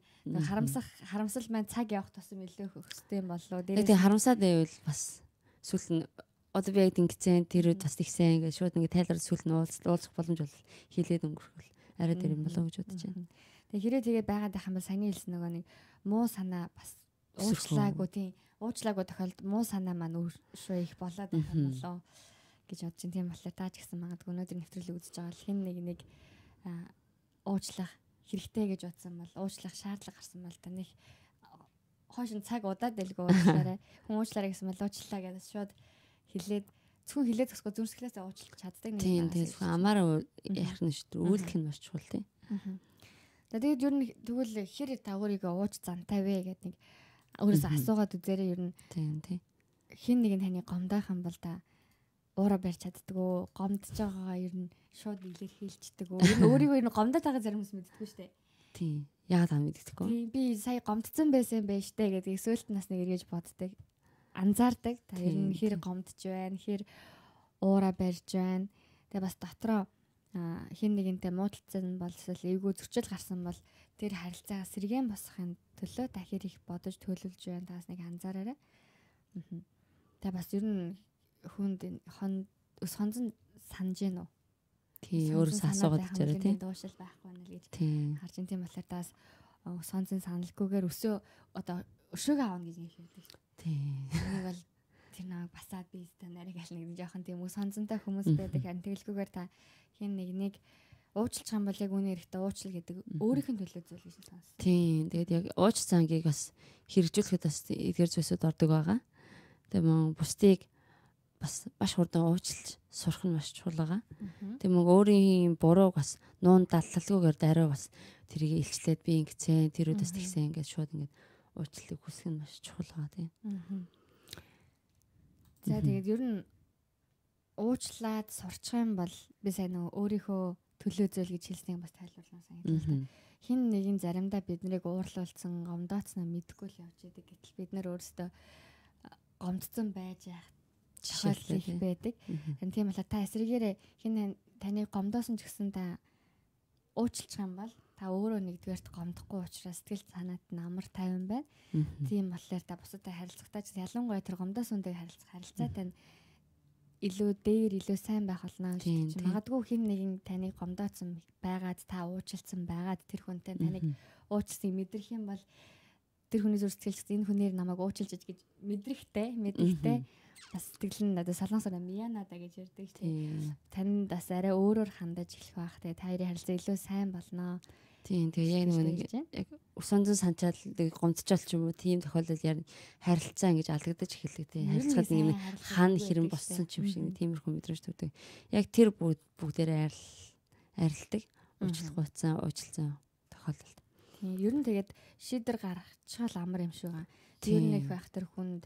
Харамсал маань цаг явах тусам илүү хөстэй юм болоо. Дээрээс тий харамсаад байвал бас сүүл нь одоо би яг ингэсэн тэр үед бас тэгсэн ингээд шууд ингээд тайлбар сүүл нь уулзах боломж бол хилээд өнгөрөх арай тэр юм болоо гэж бодож байна. Тэгээ хэрэг тэгээ байгаад байх юм бол саяны хэлсэн нөгөө нэг муу санаа бас уучлаагүй тийм уучлаагүй тохиолдолд муу санаа маань өршөө их болоод байх юм болоо гэж бодож чинь. Тийм болохоор таа ч гэсэн магадгүй өнөөдөр нэвтрүүлэг үзэж байгаа л хэн нэг уучлах хэрэгтэй гэж бодсон бол уучлах шаардлага гарсан бол та нэг хойш нь цаг удаад дэлгүй уучлаарай. Хүн уучлаарай гэсэн бол уучлаа гэдээ шууд хилээд зөвхөн хилээд зөксгөө зүрсгэлээсээ уучлах чаддаг нэг юм. Тийм тийм амаараа ярих нь шүү дээ. Үйлдэх нь маш чухал тийм. За тэгээд ер нь тэгвэл хэр та өөрийгөө ууч зантай вэ гэдэг нэг өөрөөсөө асуугаад үзээрэй ер нь. Тийм тийм. Хин нэг нь таны гомдоох юм бол та уура барьж чаддаг уу? Гомдож байгаагаа ер нь шууд илэрхийлждэг үү? Ер нь өөрийгөө ер нь гомдоод байгаа зарим хүмүүс мэддэггүй шүү дээ. Тийм. Яагаад аа мэддэггүй? Тийм би сая гомдсон байсан юм байна штэ гэдгийг сүүлд нас нэг эргэж боддог. анзаардаг. Та ер нь хэр гомдож байна, хэр уура барьж байна. Тэгээ бас дотроо хин нэгэнтэй муудалцсан бол эсвэл эвгүй зөрчил гарсан бол тэр харилцаагаа сэргээн босгохын төлөө та хэр их бодож төлөвлөж байна таас нэг анзаараарай. Та бас ер нь хүнд хон өс хонзон санаж гин үү? Тий, өөрөөсөө асуугаад үзээрэй тий. Дуушил байхгүй нэ л гэж харж ин тийм болохоор таас өс хонзон саналгүйгээр өсөө одоо өшөөгөө авна гэж юм хэлдэг шүү. Тий. Энийг бол тэр намайг басаад би өстой нарыг ална гэдэг жоохон тийм өс хонзонтой хүмүүс байдаг. Харин тэгэлгүйгээр та хин нэг нэг уучлах юм бол яг үнэ эрэхтэй уучлал гэдэг өөрийнх нь төлөө зүйл гэж сонссон. Тийм. Тэгээд яг ууч зангийг бас хэрэгжүүлэхэд бас эдгээр зүйлсүүд ордог байгаа. Тэгээд мөн бусдыг бас маш хурдан уучлж сурах нь маш чухал байгаа. Тэгээд мөн өөрийн бурууг бас нуун даллалгүйгээр даруй бас тэрийг илчлээд би ингэсэн, тэр үед бас тэгсэн ингээд шууд ингээд уучлалыг хүсэх нь маш чухал байгаа тийм. За тэгээд ер нь уучлаад сурчих юм бол би сайн нөгөө өөрийнхөө төлөө зүйл гэж хэлснийг бас тайлбарлана санагдал та. Хин нэгэн заримдаа бид нарыг уурлуулсан, гомдооцсноо мэдэхгүй л явж идэг. Гэтэл бид нар өөрсдөө гомдсон байж яах тохиолдол их байдаг. Харин тийм болохоор та эсрэгээрээ хин таныг гомдоосон ч гэсэн та уучлах юм бол та өөрөө нэгдүгээрт гомдохгүй учраас сэтгэл санаат нь амар тайван байна. Тийм болохоор та бусадтай харилцахдаа ч ялангуяа тэр гомдоосон хүнтэй харилцах харилцаа тань илүү дээр илүү сайн байх болно гэж чинь. Магадгүй хэн нэгэн таныг гомдооцсон байгаад та уучлсан байгаад тэр хүнтэй таныг уучлсныг мэдрэх юм бол тэр хүний зүрх сэтгэл энэ хүнээр намайг уучлж иж гэж мэдрэхтэй бас сэтгэл нь одоо солонгосоор миянада гэж ярьдаг тийм. Танд бас арай өөрөөр хандаж эхлэх байх. Тэгээ та хоёрын харилцаа илүү сайн болно. Тийм. Тэгээ яг нэг яг өсөнзөн санчаал гомдчаал ч юм уу тийм тохиолдолд яг харилцаа ингэж алдагдаж эхэлдэг тийм. Харилцаад нэг юм хан хэрэм боссон ч юм шиг тиймэрхүү мэдрэмж төрдөг. Яг тэр бүгдээрээ арилдаг. Уучлах гуйцсан, уучлсан тохиолдолд. Тийм. Ер нь тэгээд шийдвэр гаргачихвал амар юм шиг байгаа. Тэр нэг байх тэр хүнд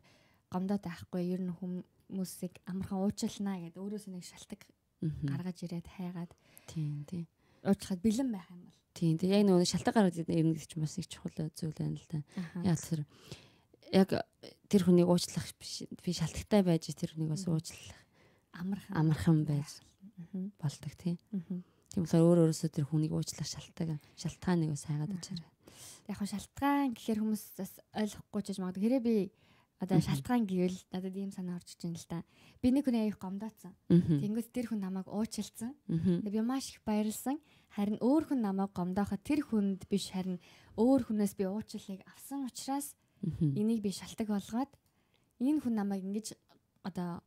гомдоод байхгүй. Ер нь хүмүүсийг амархан уучлана гэд өөрөөсөө нэг шалтгаан гаргаж ирээд хайгаад. Тийм, тийм. Уучлахад бэлэн байх юм бол. Тийм. Тэгээ яг нөгөө шалтгаан гаргаж ирнэ гэдэг чинь бас их чухал зүйл байна л да. Яг тэр яг тэр хүнийг уучлах би шалтгаантай байж тэр хүнийг бас уучлах амархан байж болдог тийм. Тийм болохоор өөр өөрөөсөө тэр хүнийг уучлах шалтгааныг бас хайгаад үзээрэй. Яг нь шалтгаан гэхээр хүмүүс бас ойлгохгүй ч гэж магадгүй. Хэрэг би одоо шалтгаан гэвэл надад ийм санаа орж иж байна л да. Би нэг хүний аяг гомдоцсон. Тэнгүүт тэр хүн намайг уучлсан. Би маш их баярлсан. Харин өөр хүн намайг гомдооход тэр хүнд биш харин өөр хүнээс би уучлалыг авсан учраас энийг би шалтгаан болгоод энэ хүн намайг ингэж одоо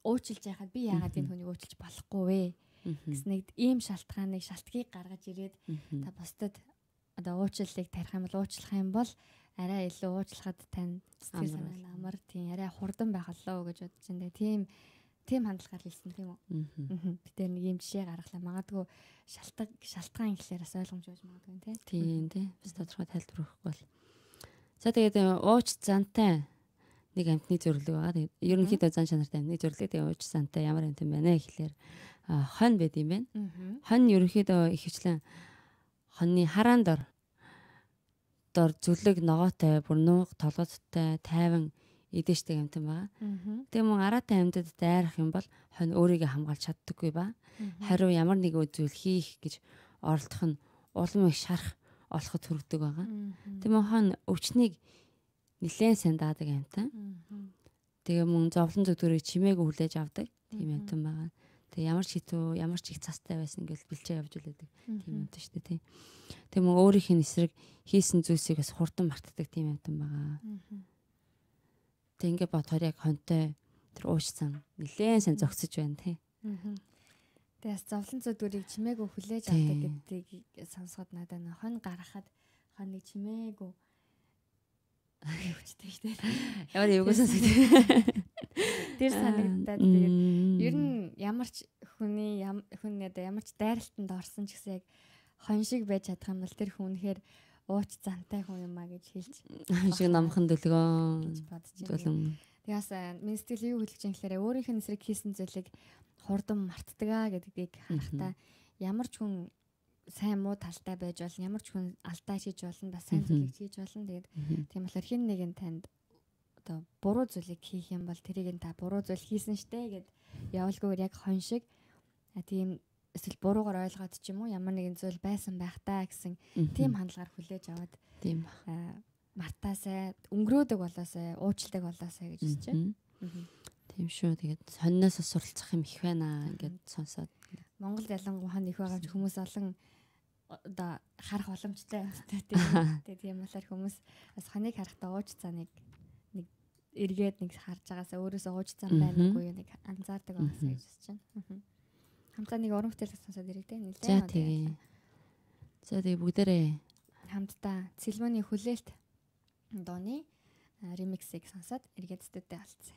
уучлж яхад би яагаад энэ хүнийг уучлж болохгүй вэ гэсэн нэг ийм шалтгааныг шалтгаыг гаргаж ирээд та бусдад одоо уучлалыг тарих юм бол уучлах юм бол арай илүү уучлахад тань сэтгэл санаа амар тийм арай хурдан байх болоо гэж бодож байна. Тийм хандлагаар хэлсэн тийм үү? Би тэр нэг юм жишээ гаргалаа. Магадгүй шалтгаан гэхлээр бас ойлгомж байж магадгүй тийм. Тийм тий. Бас тодорхой тайлбар өгөхгүй бол. За тэгээд ууч зантай нэг амьтны зөвлөлөг байгаа. Тэгээд ерөнхийдөө зан чанартай амьтны зөвлөлөг. Тэгээд ууч зантай ямар амьтан байна вэ гэхлээр хонь байд юм байна. Хонь ерөнхийдөө ихэвчлэн хоньны хараан дор зүлэг ногоотой, бүр нууг толгойтой, тайван эдэштэй амьтан байгаа. Тэгээ мөн араатай амьтад дайрах юм бол хонь өөрийгөө хамгаалж чаддаггүй ба. Хариу ямар нэг зүйл хийх гэж оролдох нь улам их шарах олоход хүргэдэг байгаа. Тэгээ мөн хонь өвчнийг нэлээд сайн даадаг амьтан. Тэгээ мөн зовлон зүдгүүрийг чимээгүй хүлээж авдаг тийм амьтан байгаа. Тэгээ ямар ч хитүү, ямар ч их цастай байсан ингээл бэлчээ явж үлээдэг тийм амьтан шүү дээ тий. Тэгээ мөн өөрийнх нь эсрэг хийсэн зүйлсийг бас хурдан мартдаг тийм амьтан байгаа. Тэг ингээ бодохоор яг хонтой тэр уушсан нэлээд сайн зогсож байна тий. Тэгээ бас зовлон зүдгүүрийг чимээгүй хүлээж авдаг гэдгийг сонсоход надад нэ хон гаргахад хоныг чимээгүй өвчтэй шүү дээ. Ямар эвгүй сонсогдсон. Тэр санагдаад тэгээд ер нь ямар ч хүний хүн одоо ямар ч дайралтанд орсон ч гэсэн яг хон шиг байж чадах юм бол тэр хүн үнэхээр ууч зантай хүн юм а гэж хэлж хон шиг намхан дөлгөө гэж бодож байна. Тэгээс минь сэтгэл юу хэлж байгаа гэхээр өөрийнх нь эсрэг хийсэн зүйлийг хурдан мартдаг аа гэдгийг харахтаа ямар ч хүн сайн муу талтай байж болно, ямар ч хүн алдаа хийж болно, бас сайн зүйлийг хийж болно. Тэгээд тийм болохоор хэн нэгэн танд одоо буруу зүйлийг хийх юм бол тэрийг нь та буруу зүйл хийсэн штэ гэд явуулгүйгээр яг хон шиг тийм эсвэл буруугаар ойлгоод ч юм уу ямар нэгэн зүйл байсан байх таа гэсэн тийм хандлагаар хүлээж аваад тийм мартаасай, өнгөрөөдөг болоосай, уучладаг болоосай гэж үзэж байна. Тийм шүү. Тэгээд хоньноос суралцах юм их байна ингээд сонсоод. Монгол ялангуяа хон их байгаа ч хүмүүс олон одоо харах боломжтой байна тийм. Тэгээд тийм болохоор хүмүүс бас хоныг харахтаа ууч цааныг нэг эргээд нэг харж байгаасаа өөрөөсөө ууч цаан байна уугүй юу нэг анзаардаг байгаасаа гэж үзэж байна. Хамтаа нэг уран бүтээлэг сонсоод ирэх те нэлээд. За тэгээ. За тэгээ бүгдээрээ хамтдаа Цэлмөний хүлээлт дууны ремиксийг сонсоод эргээд студид алцсан.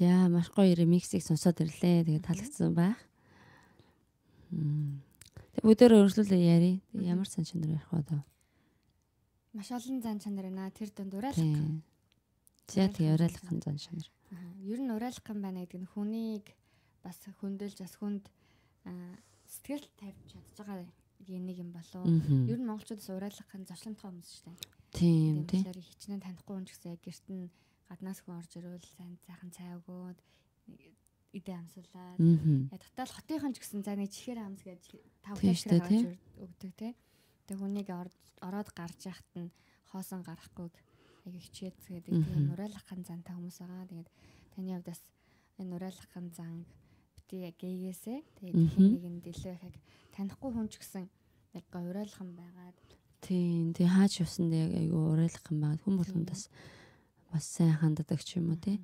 За маш гоё ремиксийг сонсоод ирлээ. Тэгээд таалагдсан байх. Тэг бүгдээрээ өөрчлөлөө яри. Ямар зан чанар ярих вэ одоо? Маш олон зан чанар байна. Тэр дунд уриалах. За тэг уриалах зан чанар. Ер нь уриалах юм байна гэдэг нь хүнийг бас хөндөөлж бас хүнд сэтгэл тавьж чадж байгаа нэг юм болов. Ер нь монголчуудаас уриалгах нь зочлонтгой хүмүүс шүү дээ. Тийм тий. Тэгэхээр хичнээн танихгүй хүн ч гэсэн яг гэрт нь гаднаас хүн орж ирвэл сайн сайхан цай өгөөд идэ амсуулаад ядтал хотынхон ч гэсэн за нэг чихээр амс гэж тав Тийм шүү чихээр дээ, гаргаж өгдөг тий. Тэгээ хүнийг ороод гарч яхад нь хоосон гарахгүйг аяг хичээцгээдэг тийм уриалгах зантай хүмүүс байгаа. Тэгээд таны хувьд бас энэ уриалгах занг бити гээгээсээ тэгээд хэн нэгэнд илүү их яг танихгүй хүн ч гэсэн яг гоо уриалган байгаад Тийм тий хаач явсанд яг айгүй уриалгах юм байна. Хүн болгонд бас бас сайн ханддаг ч юм уу тий.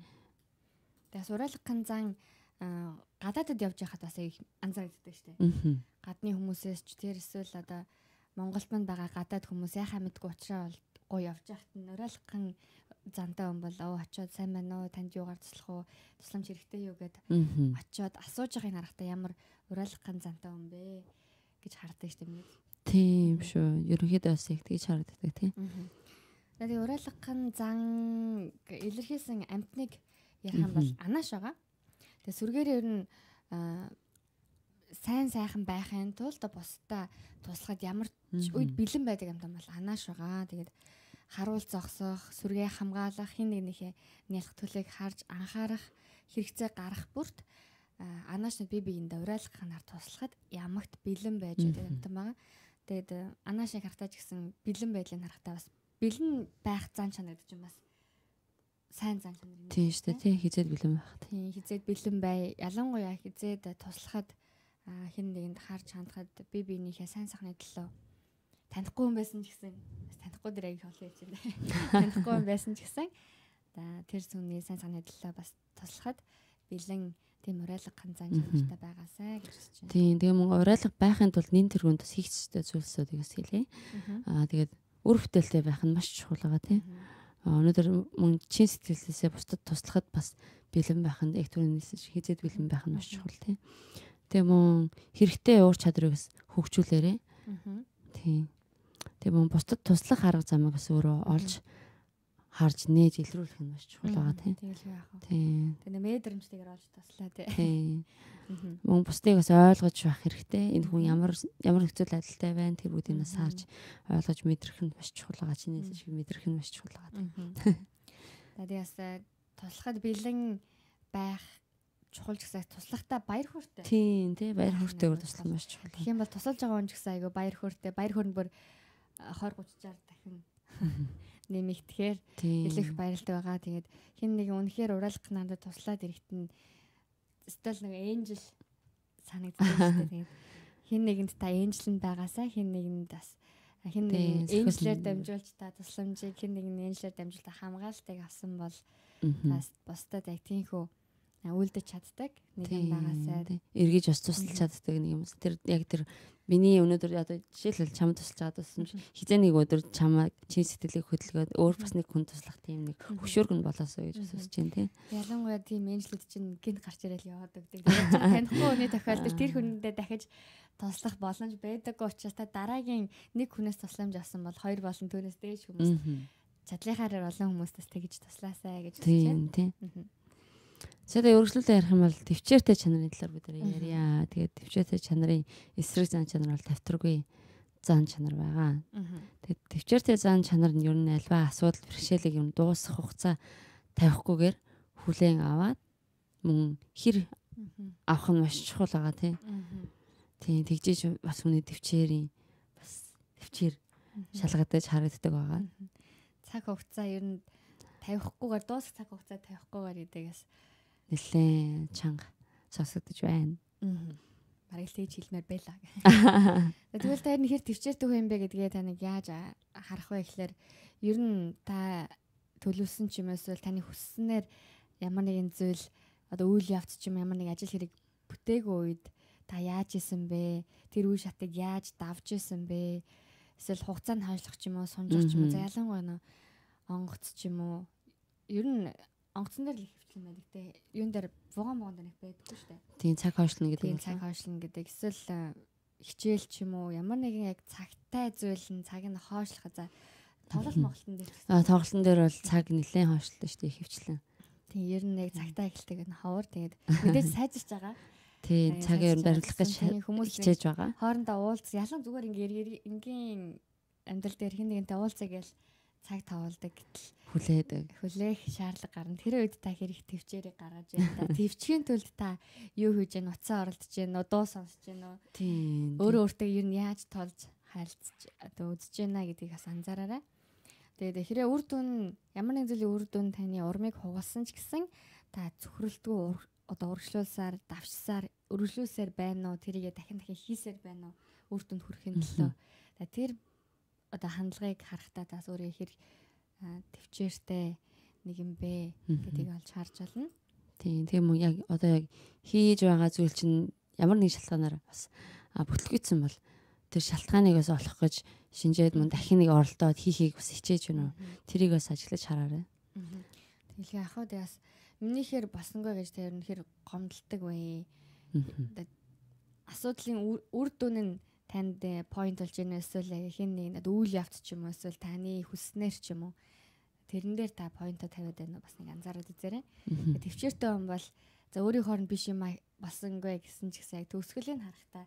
Тэгээс уриалгах зан гадаадад явж байхад бас аяг анзаардаг шүү дээ. Гадны хүмүүсээс ч тэр эсвэл одоо Монголд манд байгаа гадаад хүмүүс яхаа мэдгүй учраас бол гоё явж байхад нь уриалгах зантай хүн бол оо очиод сайн байна уу танд юугаар туслах уу тусламж хэрэгтэй юу гэд очиод асууж байгааг харахтаа ямар уриалгах зантай хүн бэ гэж хардаг шүү дээ. Тийм шүү. Ерөнхийдөө бас яг тэгж харагддаг тий. Тэгээ уриалгах зан илэрхийлсэн амьтныг ярих юм бол анааш байгаа. Тэгээ сүргээр ер нь сайн сайхан байхын тулд бусдаа туслахад ямар ч үед бэлэн байдаг амьтан бол анааш байгаа. Тэгээд харуул зогсоох, сүргээ хамгаалах, хин нэгнийхээ нялх төлөйг харж анхаарах, хэрэгцээ гарах бүрт анаашнууд бие биендээ уриалгахаар туслахад ямагт бэлэн байж байдаг амьтан байгаа. Тэгээд анаашийг харахтаа ч гэсэн бэлэн байдлыг харахтаа бас бэлэн байх зан чанар гэдэг чинь бас сайн зан чанар юм. Тийм шүү дээ тий хизээд бэлэн байх. Тийм хизээд бэлэн бай. Ялангуяа хизээд туслахад хэн нэгэнд харж хандахад бие биенийхээ сайн сайхны төлөө танихгүй хүн байсан ч гэсэн бас танихгүй дээр аяг холоо ярьж байна. Танихгүй хүн байсан ч гэсэн тэр сүмний сайн сайхны төлөө бас туслахад бэлэн тийм уриалга зан чанартай байгаасай гэж хэлж байна. Тийм тэгээ мөн уриалга байхын тулд нин тэргүүнд бас хийх ёстой зүйлсүүдийг бас хэлье. Тэгээд үр бүтээлтэй байх нь маш чухал байгаа тий. Өнөөдөр мөн чин сэтгэлээсээ бусдад туслахад бас бэлэн байх нь яг түрүүний хэлсэн шиг хизээд бэлэн байх нь маш чухал тий. Тэгээ мөн хэрэгтэй уур чадрыг бас хөгжүүлээрэй. Тийм. Тэгээ мөн бусдад туслах арга замыг бас өөрөө олж харж нээж илрүүлэх нь маш чухал байгаа тий. Тэгэл яах вэ? Тийм. Тэгээ мэдрэмжтэйгээр олж туслаа тий. Тийм. Мөн бусдыг бас ойлгож байх хэрэгтэй. Энэ хүн ямар ямар нөхцөл байдалтай байна тэр бүгдийг нас харж ойлгож мэдрэх нь маш чухал байгаа. Чинээс шиг мэдрэх нь маш чухал байгаа. За тэгээс туслахад бэлэн байх чухал ч гэсэн туслахтаа баяр хөөртэй. Тийм тий баяр хөөртэйгээр туслах нь маш чухал. Тэгэх юм бол тусалж байгаа хүн ч гэсэн айгүй баяр хөөртэй. Баяр хөөр нь бүр 20 30-аар дахин нэмэгдэхээр илүү их баяртай байгаа. Тэгээд хин нэг үнэхээр уриалгах надад туслаад ирэхэд нь стол нэг энжел санагддаг шүү дээ. Тэгээд хин нэгэнд та энжел нь байгаасаа хин нэгэнд бас хин нэг энжлээр дамжуулж та тусламжийг хин нэг нь энжлээр дамжуулж та хамгаалтыг авсан бол бас бусдад яг тийхүү үлдэж чаддаг нэг юм байгаасаа. Эргэж бас тусалж чаддаг нэг юм. Тэр яг тэр миний өнөөдөр одоо жишээлбэл чамд тусалж байгаа тусам хизээ нэг өдөр чамаа чин сэтгэлийг хөдөлгөөд өөр бас нэг хүн туслах тийм нэг хөшөөрг нь болоосоо гэж хүсэж байна тий. Ялангуяа тийм энжлүүд чинь гинт гарч ирэл яваад өгдөг. Тэгээд танихгүй хүний тохиолдолд тэр хүндээ дахиж туслах боломж байдаггүй учраас та дараагийн нэг хүнээс тусламж авсан бол хоёр болон түүнээс дээш хүмүүс чадлынхаараа олон хүмүүстээс тэгж туслаасай гэж хүсэж байна. Тийм тий. За тэгээ өргөжлүүлээ ярих юм бол төвчээртэй чанарын талаар бид ярья. Тэгээд төвчээртэй чанарын эсрэг зан чанар бол тавтаргүй зан чанар байгаа. Тэгээд төвчээртэй зан чанар нь ер нь альва асуудал бэрхшээлийг юм дуусгах хугацаа тавихгүйгээр хүлээн аваад мөн хэр авах нь маш чухал байгаа тий. Тийм тэгжээж бас хүний төвчээрийн бас төвчээр шалгагдаж харагддаг байгаа. Цаг хугацаа ер нь тавихгүйгээр дуусах цаг хугацаа тавихгүйгээр гэдэгээс нэлээд чанга сонсогдож байна. Бараг л тэгж хэлмээр байлаа. Тэгвэл та энэ хэр төвчээртэй хүн юм бэ гэдгээ та нэг яаж харах вэ гэхлээр ер нь та төлөвлөсөн ч юм эсвэл таны хүсснээр ямар нэгэн зүйл одоо үйл явц ч юм ямар нэг ажил хэрэг бүтээгүй үед та яаж исэн бэ? Тэр үе шатыг яаж давж исэн бэ? Эсвэл хугацаанд хойшлох ч юм уу, сунжих ч юм уу, за ялангуяа нөө онгоц ч юм уу. Ер нь онгоцон дээр л их хвчлэн байдаг те. Юун дээр вуган дээр нэг байдаггүй шүү дээ. Тийм цаг хойшлно гэдэг. Тийм цаг хойшлно гэдэг. Эсвэл хичээл ч юм уу ямар нэгэн яг цагтай зүйл нь цаг нь хойшлох за тоглолт моголтон дээр. Аа тоглолтон дээр бол цаг нэлээд хойшлоо шүү дээ хвчлэн. Тийм ер нь яг цагтаа эхэлдэг нь ховор. Тэгээд мэдээж сайжирч байгаа. Тийм цаг ер нь баримтлах гэж хүмүүс хичээж байгаа. Хоорондоо уулз ялан зүгээр ингээ энгийн амьдрал дээр хин нэгэнтэй уулзъя гээл цаг тавуулдаг гэтэл хүлээдэг. Хүлээх шаардлага гарна. Тэр үед та хэрэг төвчээрийг гаргаж байна та. Төвчгийн төлд та юу хийж гэн, утсаа оролдож гэн үү, дуу сонсож гэн үү? Тийм. Өөрөө өөртөө ер нь яаж толж харилцаж одоо үзэж байна гэдгийг бас анзаараарай. Тэгээд хэрэг үр дүн ямар нэгэн зүйлийн үр дүн таны урмыг хугалсан ч гэсэн та цөхрөлтгүй одоо урагшлуулсаар, давшсаар, өргөжлүүлсээр байна уу? Тэрийгэ дахин дахин хийсээр байна уу? Үр дүнд хүрэхин төлөө. Тэр одоо хандлагыг харахтаа тас өөрөө хэр төвчээртэй нэг юм бэ гэдгийг олж харж байна. Тийм, тийм үү, яг одоо яг хийж байгаа зүйл чинь ямар нэг шалтгаанаар бас бүтлгүйцсэн бол тэр шалтгааныг бас олох гэж шинжээд мөн дахин нэг оролдоод хийхийг бас хичээж байна уу? Тэрийг бас ажиглаж хараарай. Тэгэл яг хаа бас минийхээр болсонгүй гэж тэр үнэхээр гомдолдог вэ. Асуудлын үр дүн нь танд point болж ийнэ эсвэл хин нэг үйл явц ч юм уу эсвэл таны хүснээр ч юм уу тэрэн дээр та point-о тавиад байна уу бас нэг анзаараад үзээрэй. Төвчээртэй хүн бол за өөрийнхөө нь биш юм болсонгүй гэсэн ч гэсэн яг төгсгөлийн харахтаа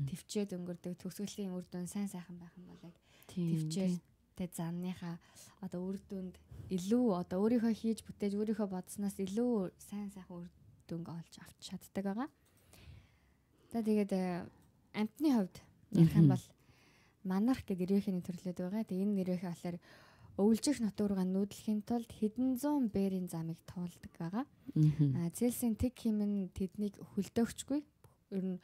төвчээд өнгөрдөг, төгсгөлийн үр дүн сайн сайхан байх юм бол яг төвчээртэй занныхаа одоо үр дүнд илүү одоо өөрийнхөө хийж бүтээж өөрийнхөө бодсноос илүү сайн сайхан үр дүнг олж авч чаддаг байгаа. За тэгээд амтны хувьд ярих юм бол манарх гэдэг нэрвэхний төрлөөд байгаа. Тэгээ энэ нэрвэхээ болохоор өвлжих нотуурга нүүдлэхийн тулд хэдэн зуун бэрийн замыг туулдаг байгаа. Цельсийн тэг хэмнэн тэднийг хөлдөөгчгүй ер нь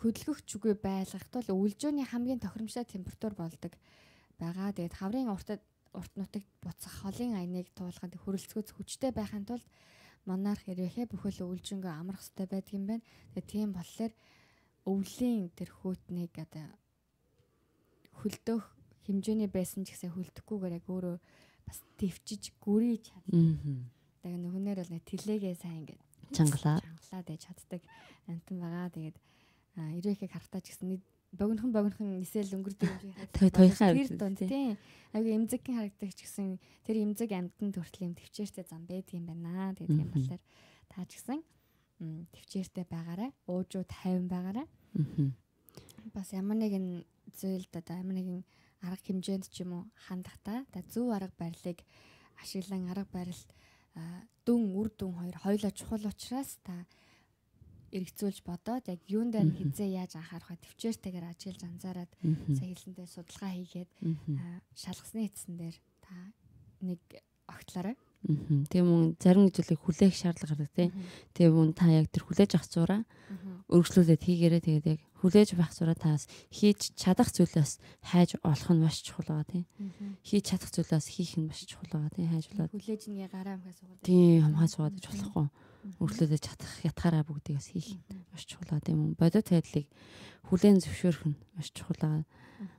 хөдөлгөгчгүй байлгах тул өвлжөөний хамгийн тохиромжтой температур болдог байгаа. Тэгээд хаврын урт нутагт буцах холын аяныг туулахад хөрөлцгөөц хүчтэй байхын тулд монарх нэрвэхээ бүхэл өвлжөнгөө амрах ёстой байдаг юм байна. Тэгээд тийм болохоор өвлийн тэр хүүтнийг одоо хөлдөөх хэмжээний байсан ч гэсэн хөлдөхгүйгээр яг өөрөө бас төвчж гүрийж чаддаг. Тэгээ нөхөнээр бол нэг тэлээгээ сайн ингээд чангалаад байж чаддаг амтан байгаа. Тэгээд ирээхийг харахтаа ч гэсэн богинохон нисэл өнгөрдөг юм шиг харагддаг. Тэр дунд тийм айгүй эмзэгхэн харагддаг ч гэсэн тэр эмзэг амтан төртөл юм төвчээртэй зам байдаг юм байна. Тэгээд тийм болохоор та ч гэсэн төвчээртэй байгаарай, уужуу тайван байгаарай. Бас ямар нэгэн зүйлд одоо ямар нэгэн арга хэмжээнд ч юм уу хандахдаа та зөв арга барилыг ашиглан арга барил дүн үр дүн хоёр хоёулаа чухал учраас та эргцүүлж бодоод яг юун дээр хизээ яаж анхаарах вэ төвчээртэйгээр ажиглаж анзаараад сая хэлсэнтэй судалгаа хийгээд шалгасны эцсэн дээр та нэг огтлоорой. Тийм мөн зарим зүйлийг хүлээх шаардлага гардаг тийм. Тийм мөн та яг тэр хүлээж авах зураа өргөжлүүлээд хийгээрэй. Тэгээд яг хүлээж авах зураа таас хийж чадах зүйлээс хайж олох нь маш чухал байгаа тийм. Хийж чадах зүйлээс хийх нь маш чухал байгаа тийм. Хайж болоод хүлээж нэг гараа амхаа суугаад. Тийм, амхаа суугаад гэж болохгүй. Өргөжлүүлээд чадах ятгаараа бүгдийг бас хийх маш чухал байгаа тийм. Бодит байдлыг хүлээн зөвшөөрөх нь маш чухал байгаа.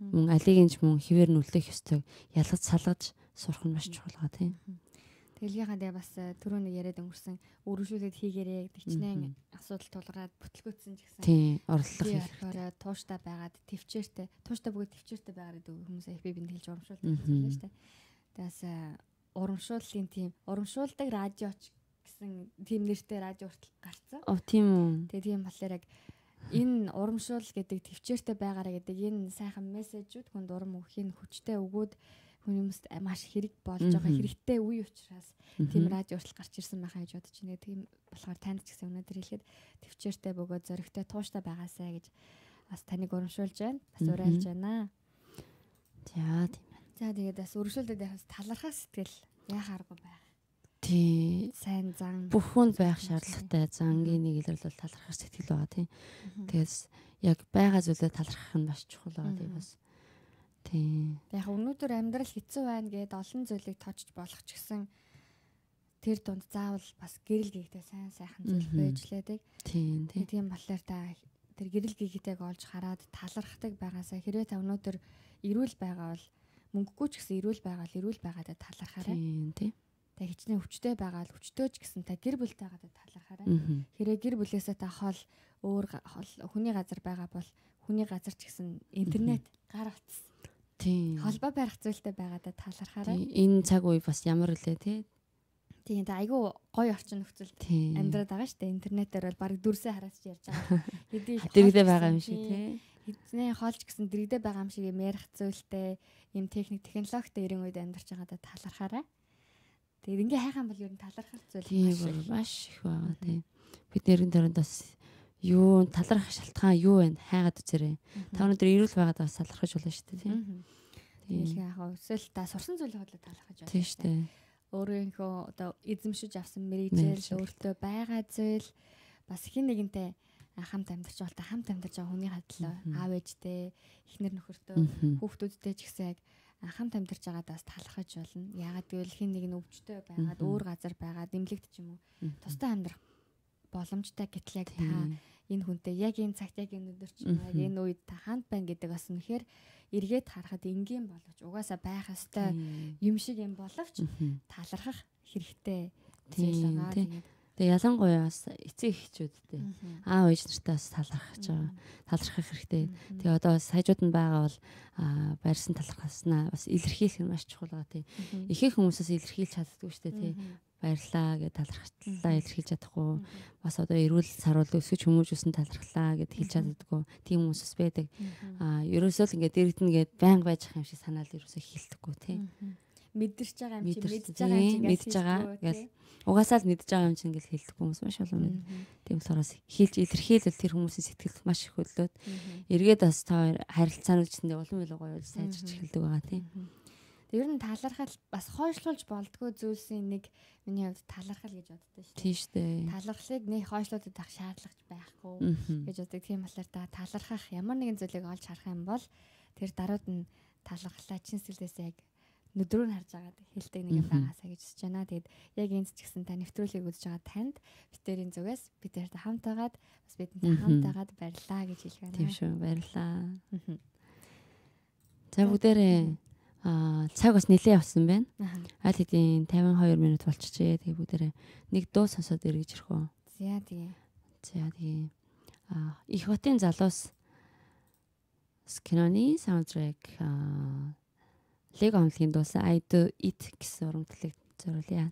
Мөн алийг нь ч мөн хэвээр нь үлдээх ёстой. Ялгаж салгаж сурах нь маш чухал байгаа тийм. Тэгэлгийнхаа тэгээ бас түрүү нэг яриад өнгөрсөн өргөжлүүлээд хийгээрэй гэдэг чинээ асуудал тулгараад бүтлгүүцсэн ч гэсэн тийм орлого хийх хэрэгтэй. Тууштай байгаад төвчээртэй, тууштай бөгөөд төвчээртэй байгаарэ гэдэг хүмүүс их би бинд хэлж урамшуулдаг юм шүү дээ. Тэгээс урамшууллын тийм урамшуулдаг радиоч гэсэн тийм нэртэй радио хүртэл гарцсан. Оо тийм үү. Тэгээ тийм болохоор яг энэ урамшуул гэдэг төвчээртэй байгаарэ гэдэг энэ сайхан мессежүүд хүнд урам өгөхийн хүчтэй өгөөд хүмүүст маш хэрэг болж байгаа хэрэгтэй үе учраас тийм радио хүртэл гарч ирсэн байхаа гэж бодож байна. Тийм болохоор танд ч гэсэн өнөөдөр хэлэхэд төвчээртэй бөгөөд зоригтой тууштай байгаасай гэж бас таныг урамшуулж байна. Бас уриалж байна. За тийм байна. За тэгээд бас өргөжлөлдөд бас талархах сэтгэл яах аргагүй байх. Тийм. Сайн зан бүх хүнд байх шаардлагатай зангийн нэг илрэл бол талархах сэтгэл байгаа тийм. Тэгээс яг байгаа зүйлээ талархах нь маш чухал байгаа тийм бас. Тийм. Яг өнөөдөр амьдрал хэцүү байна гэд олон зүйлийг тоочж болох ч гэсэн тэр дунд заавал бас гэрэл гэгтэй сайн сайхан зүйл байж лээдэг. Тийм тийм. Тийм болохоор та тэр гэрэл гэгтэйг олж хараад талархдаг байгаасаа хэрвээ та өнөөдөр эрүүл байгаа бол мөнгөгүй ч гэсэн эрүүл байгаа л эрүүл байгаадаа талархаарай. Тийм тийм. Та хичнээн хүчтэй байгаа л хүчтэй ч гэсэн та гэр бүлтэй байгаадаа талархаарай. Хэрвээ гэр бүлээсээ та хол өөр хол хүний газар байгаа бол хүний газар ч гэсэн интернет гар утас Тийм. Холбоо барих зүйлтэй байгаадаа талархаарай. Энэ цаг үе бас ямар үлээ тий? Тийм та айгүй гоё орчин нөхцөлд амьдраад байгаа шүү дээ. Интернетээр бол баг дүрсээ хараад ч ярьж байгаа. Хэдий дэрэгдээ байгаа юм шиг тий. Хэдний хоолч гэсэн дэрэгдээ байгаа юм шиг юм ярих зүйлтэй юм техник технологитой 90 үед амьдарч байгаадаа талархаарай. Тэгээд ингээ хайхан бол ер нь талархах зүйл маш их байгаа тий. Бид нэрэн дөрөнд бас юу талархах шалтгаан юу вэ? Хайгаад үзээрэй. Та өнөөдөр эрүүл байгаад бас талархаж болно шүү дээ тий. Тийм яг өсөл та сурсан зүйлээ бодлоо талархаж байна. Тийм шүү дээ. Өөрийнхөө одоо эзэмшиж авсан мэргэжил, өөртөө байгаа зүйл бас хин нэгэнтэй хамт амьдарч байгаа хамт амьдарч байгаа хүний хадлаа аав ээжтэй, эхнэр нөхөртөө, хүүхдүүдтэй ч гэсэн яг хамт амьдарч байгаадаас талархаж болно. Яагаад гэвэл хин нэг нь өвчтөй байгаад өөр газар байгаад нэмлэгт ч юм уу тусдаа амьдрах боломжтой гэтэл яг та энэ хүнтэй яг энэ цагт яг энэ өдөр ч юм уу яг энэ үед та хамт байна гэдэг бас үнэхээр эргээд харахад энгийн боловч угаасаа байх ёстой юм шиг юм боловч талархах хэрэгтэй зүйл байгаа. Тэгээ ялангуяа бас эцэг эхчүүдтэй аав ээж нартай бас талархаж байгаа. Талархах хэрэгтэй. Тэгээ одоо бас хажууд нь байгаа бол барьсан талархаснаа бас илэрхийлэх нь маш чухал байгаа тий. Ихэнх хүмүүсээс илэрхийлж чаддаггүй шүү дээ тий. Баярлаа гэж талархлаа илэрхийлж чадахгүй. Бас одоо эрүүл саруул өсөж хүмүүжүүлсэн талархлаа гэд хэлж чаддаггүй. Тийм хүмүүс бас байдаг. Ерөөсөө л ингээд дэрэгдэнэ гэд байнга байж байгаа юм шиг санаал ерөөсөө хэлдэггүй тий. Мэдэрч байгаа юм чи мэдж байгаа юм чи мэдж байгаа гэл угаасаа л мэдж байгаа юм чинь ингээл хэлдэг хүмүүс маш олон байна. Тийм болохоор бас хэлж илэрхийлэл тэр хүмүүсийн сэтгэл маш их хөдлөөд эргээд бас та харилцаанууд улам илүү гоё сайжирч эхэлдэг байгаа тийм. Ер нь талархал бас хойшлуулж болдгоо зүйлсийн нэг миний хувьд талархал гэж боддог шүү дээ. Тийм шүү дээ. Талархлыг нэг хойшлуулдаг ах шаардлагач байхгүй гэж боддог. Тийм болохоор та талархах ямар нэгэн зүйлийг олж харах юм бол тэр даруйд нь талархлаа чин сэтгэлээсээ яг нүдрүү нь харж байгаад хэлдэг нэг юм байгаасаа гэж хүсэж байна. Тэгээд яг энд ч гэсэн та нэвтрүүлгийг үзэж байгаа танд битэрийн зүгээс бид нартай хамт байгаад бас бидэнтэй хамт байгаад баярлалаа гэж хэлэх байна. Тийм шүү, баярлалаа. За бүгдээрээ цаг бас нэлээд явсан байна. Аль хэдийн 52 минут болчихжээ. Тэгээ бүгдээрээ нэг дуу сонсоод эргэж ирэх үү. За тэгээ. За тэгээ. Их хотын залуус киноны саундтрек Лего хамтлагийн дуусан I Do It гэсэн уран бүтээлийг зориулъя.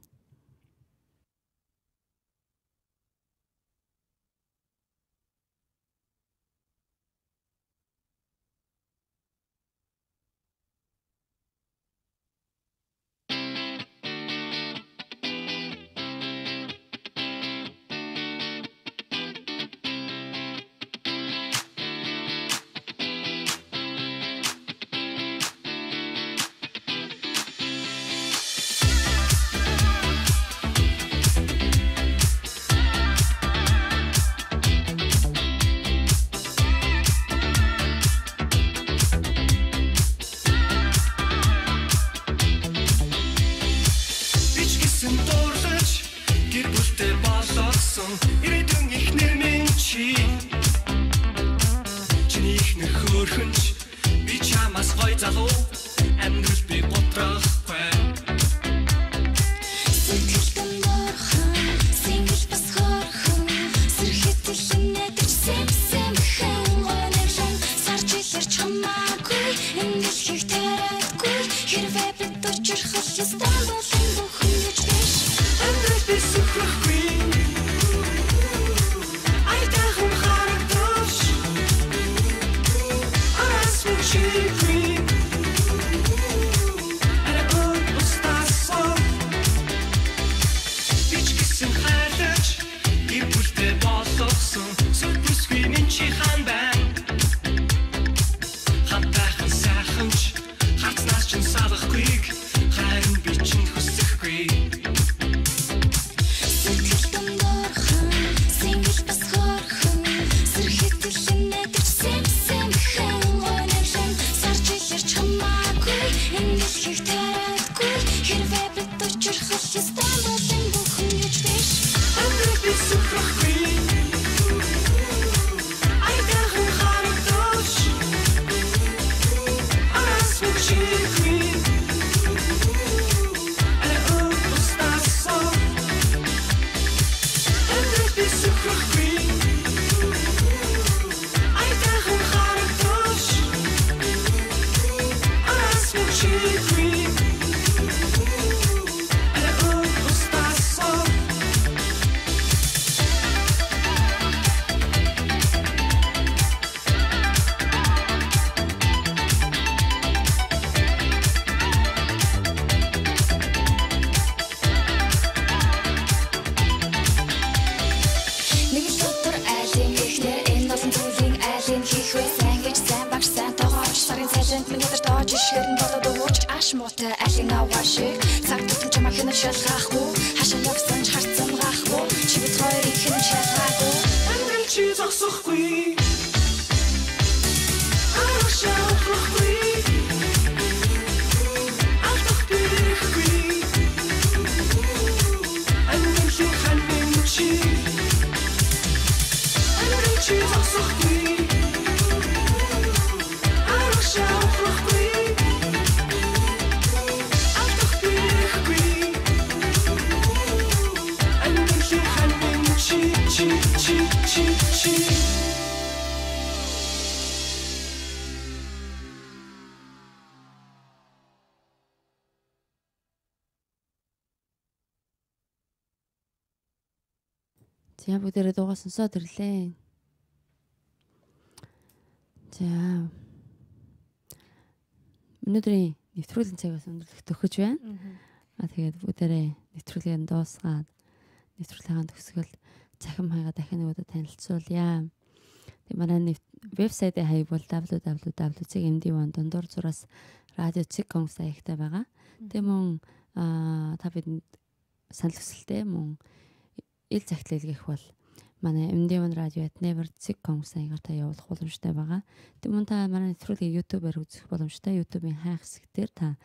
Сарж Ичгээр нь болоод уурч аш муутай айлын аваа шиг. Цаг тутам чамаа хинэ шалгаахгүй. Хашаа явсан ч харцсан гахгүй. Чи бид хоёрыг хэн шалгаагүй. Амьдрал чи зогсохгүй. Арашаа ухрахгүй. Алдах бирэхгүй. Амьдралын ханын чи. Амьдрал чи зогсохгүй. Арашаа ухрахгүй. Алдах бирэхгүй. Амьдралын ханын чи чи чи чи чи. За бүгдээрээ дуугаа сонсоод ирлээ. За. Өнөөдрийн нэвтрүүлгийн цаг бас өндөрлөх төхөж байна. Аа тэгээд бүгдээрээ нэвтрүүлгийг дуусгаад нэвтрүүлгийн төгсгөл цахим хаягаа дахин нэг удаа танилцуулъя. Тэгээд манай вебсайтын хаяг бол www.md1.dor-зураас radio.com саягтай байгаа. Тэгээд мөн та бидэнд санал хүсэлтээ мөн ил цагт илгээх бол манай MD1 radio@never.com саягаар та явуулах боломжтой байгаа. Тэг мөн та манай нэвтрүүлгийг YouTube-аар үзэх боломжтой. YouTube-ийн хайх хэсэг дээр та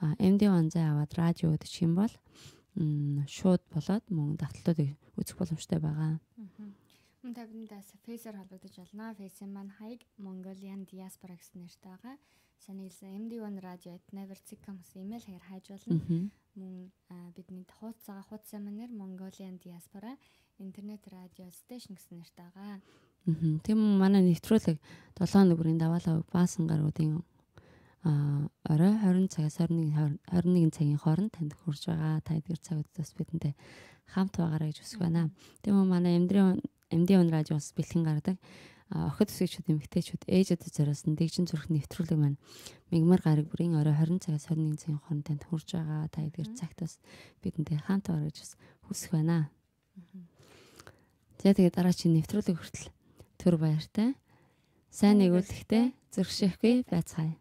MD1 зай аваад радио гэдэг юм бол шууд болоод мөн давталтуудыг үзэх боломжтой байгаа. Мөн та бидэндээс Face-ээр холбогдож болно. Face-ийн маань хаяг Mongolian Diaspora гэсэн нэртэй байгаа. Сайн хэлсэн MD1 radio@never.com гэсэн имэйл хаягаар хайж болно. Мөн бидний хуудасаа хуудсан манер Mongolian Diaspora интернет радио station гэсэн нэртэй байгаа. Тийм манай нэвтрүүлэг 7 нүгрийн даваалаа баасан гаруудын орой 20 цагаас 21 цагийн хооронд танд хүрж байгаа. Та эдгээр цагуудаас бидэнтэй хамт байгаарай гэж хүсэж байна. Тийм манай MD1 радиоос бэлтгэн гаргадаг охид өсгийчүүд, эмэгтэйчүүд, ээжүүдэд зориулсан дэгжин зүрх нэвтрүүлэг маань мигмар гараг бүрийн орой 20 цагаас 21 цагийн хооронд танд хүрж байгаа. Та эдгээр цагт бас бидэнтэй хамт байгаарай гэж хүсэх байна. За тэгээд дараагийн нэвтрүүлэг хүртэл түр баяртай. Сайн нэгүүлэхтэй, зөршихгүй байцгаая.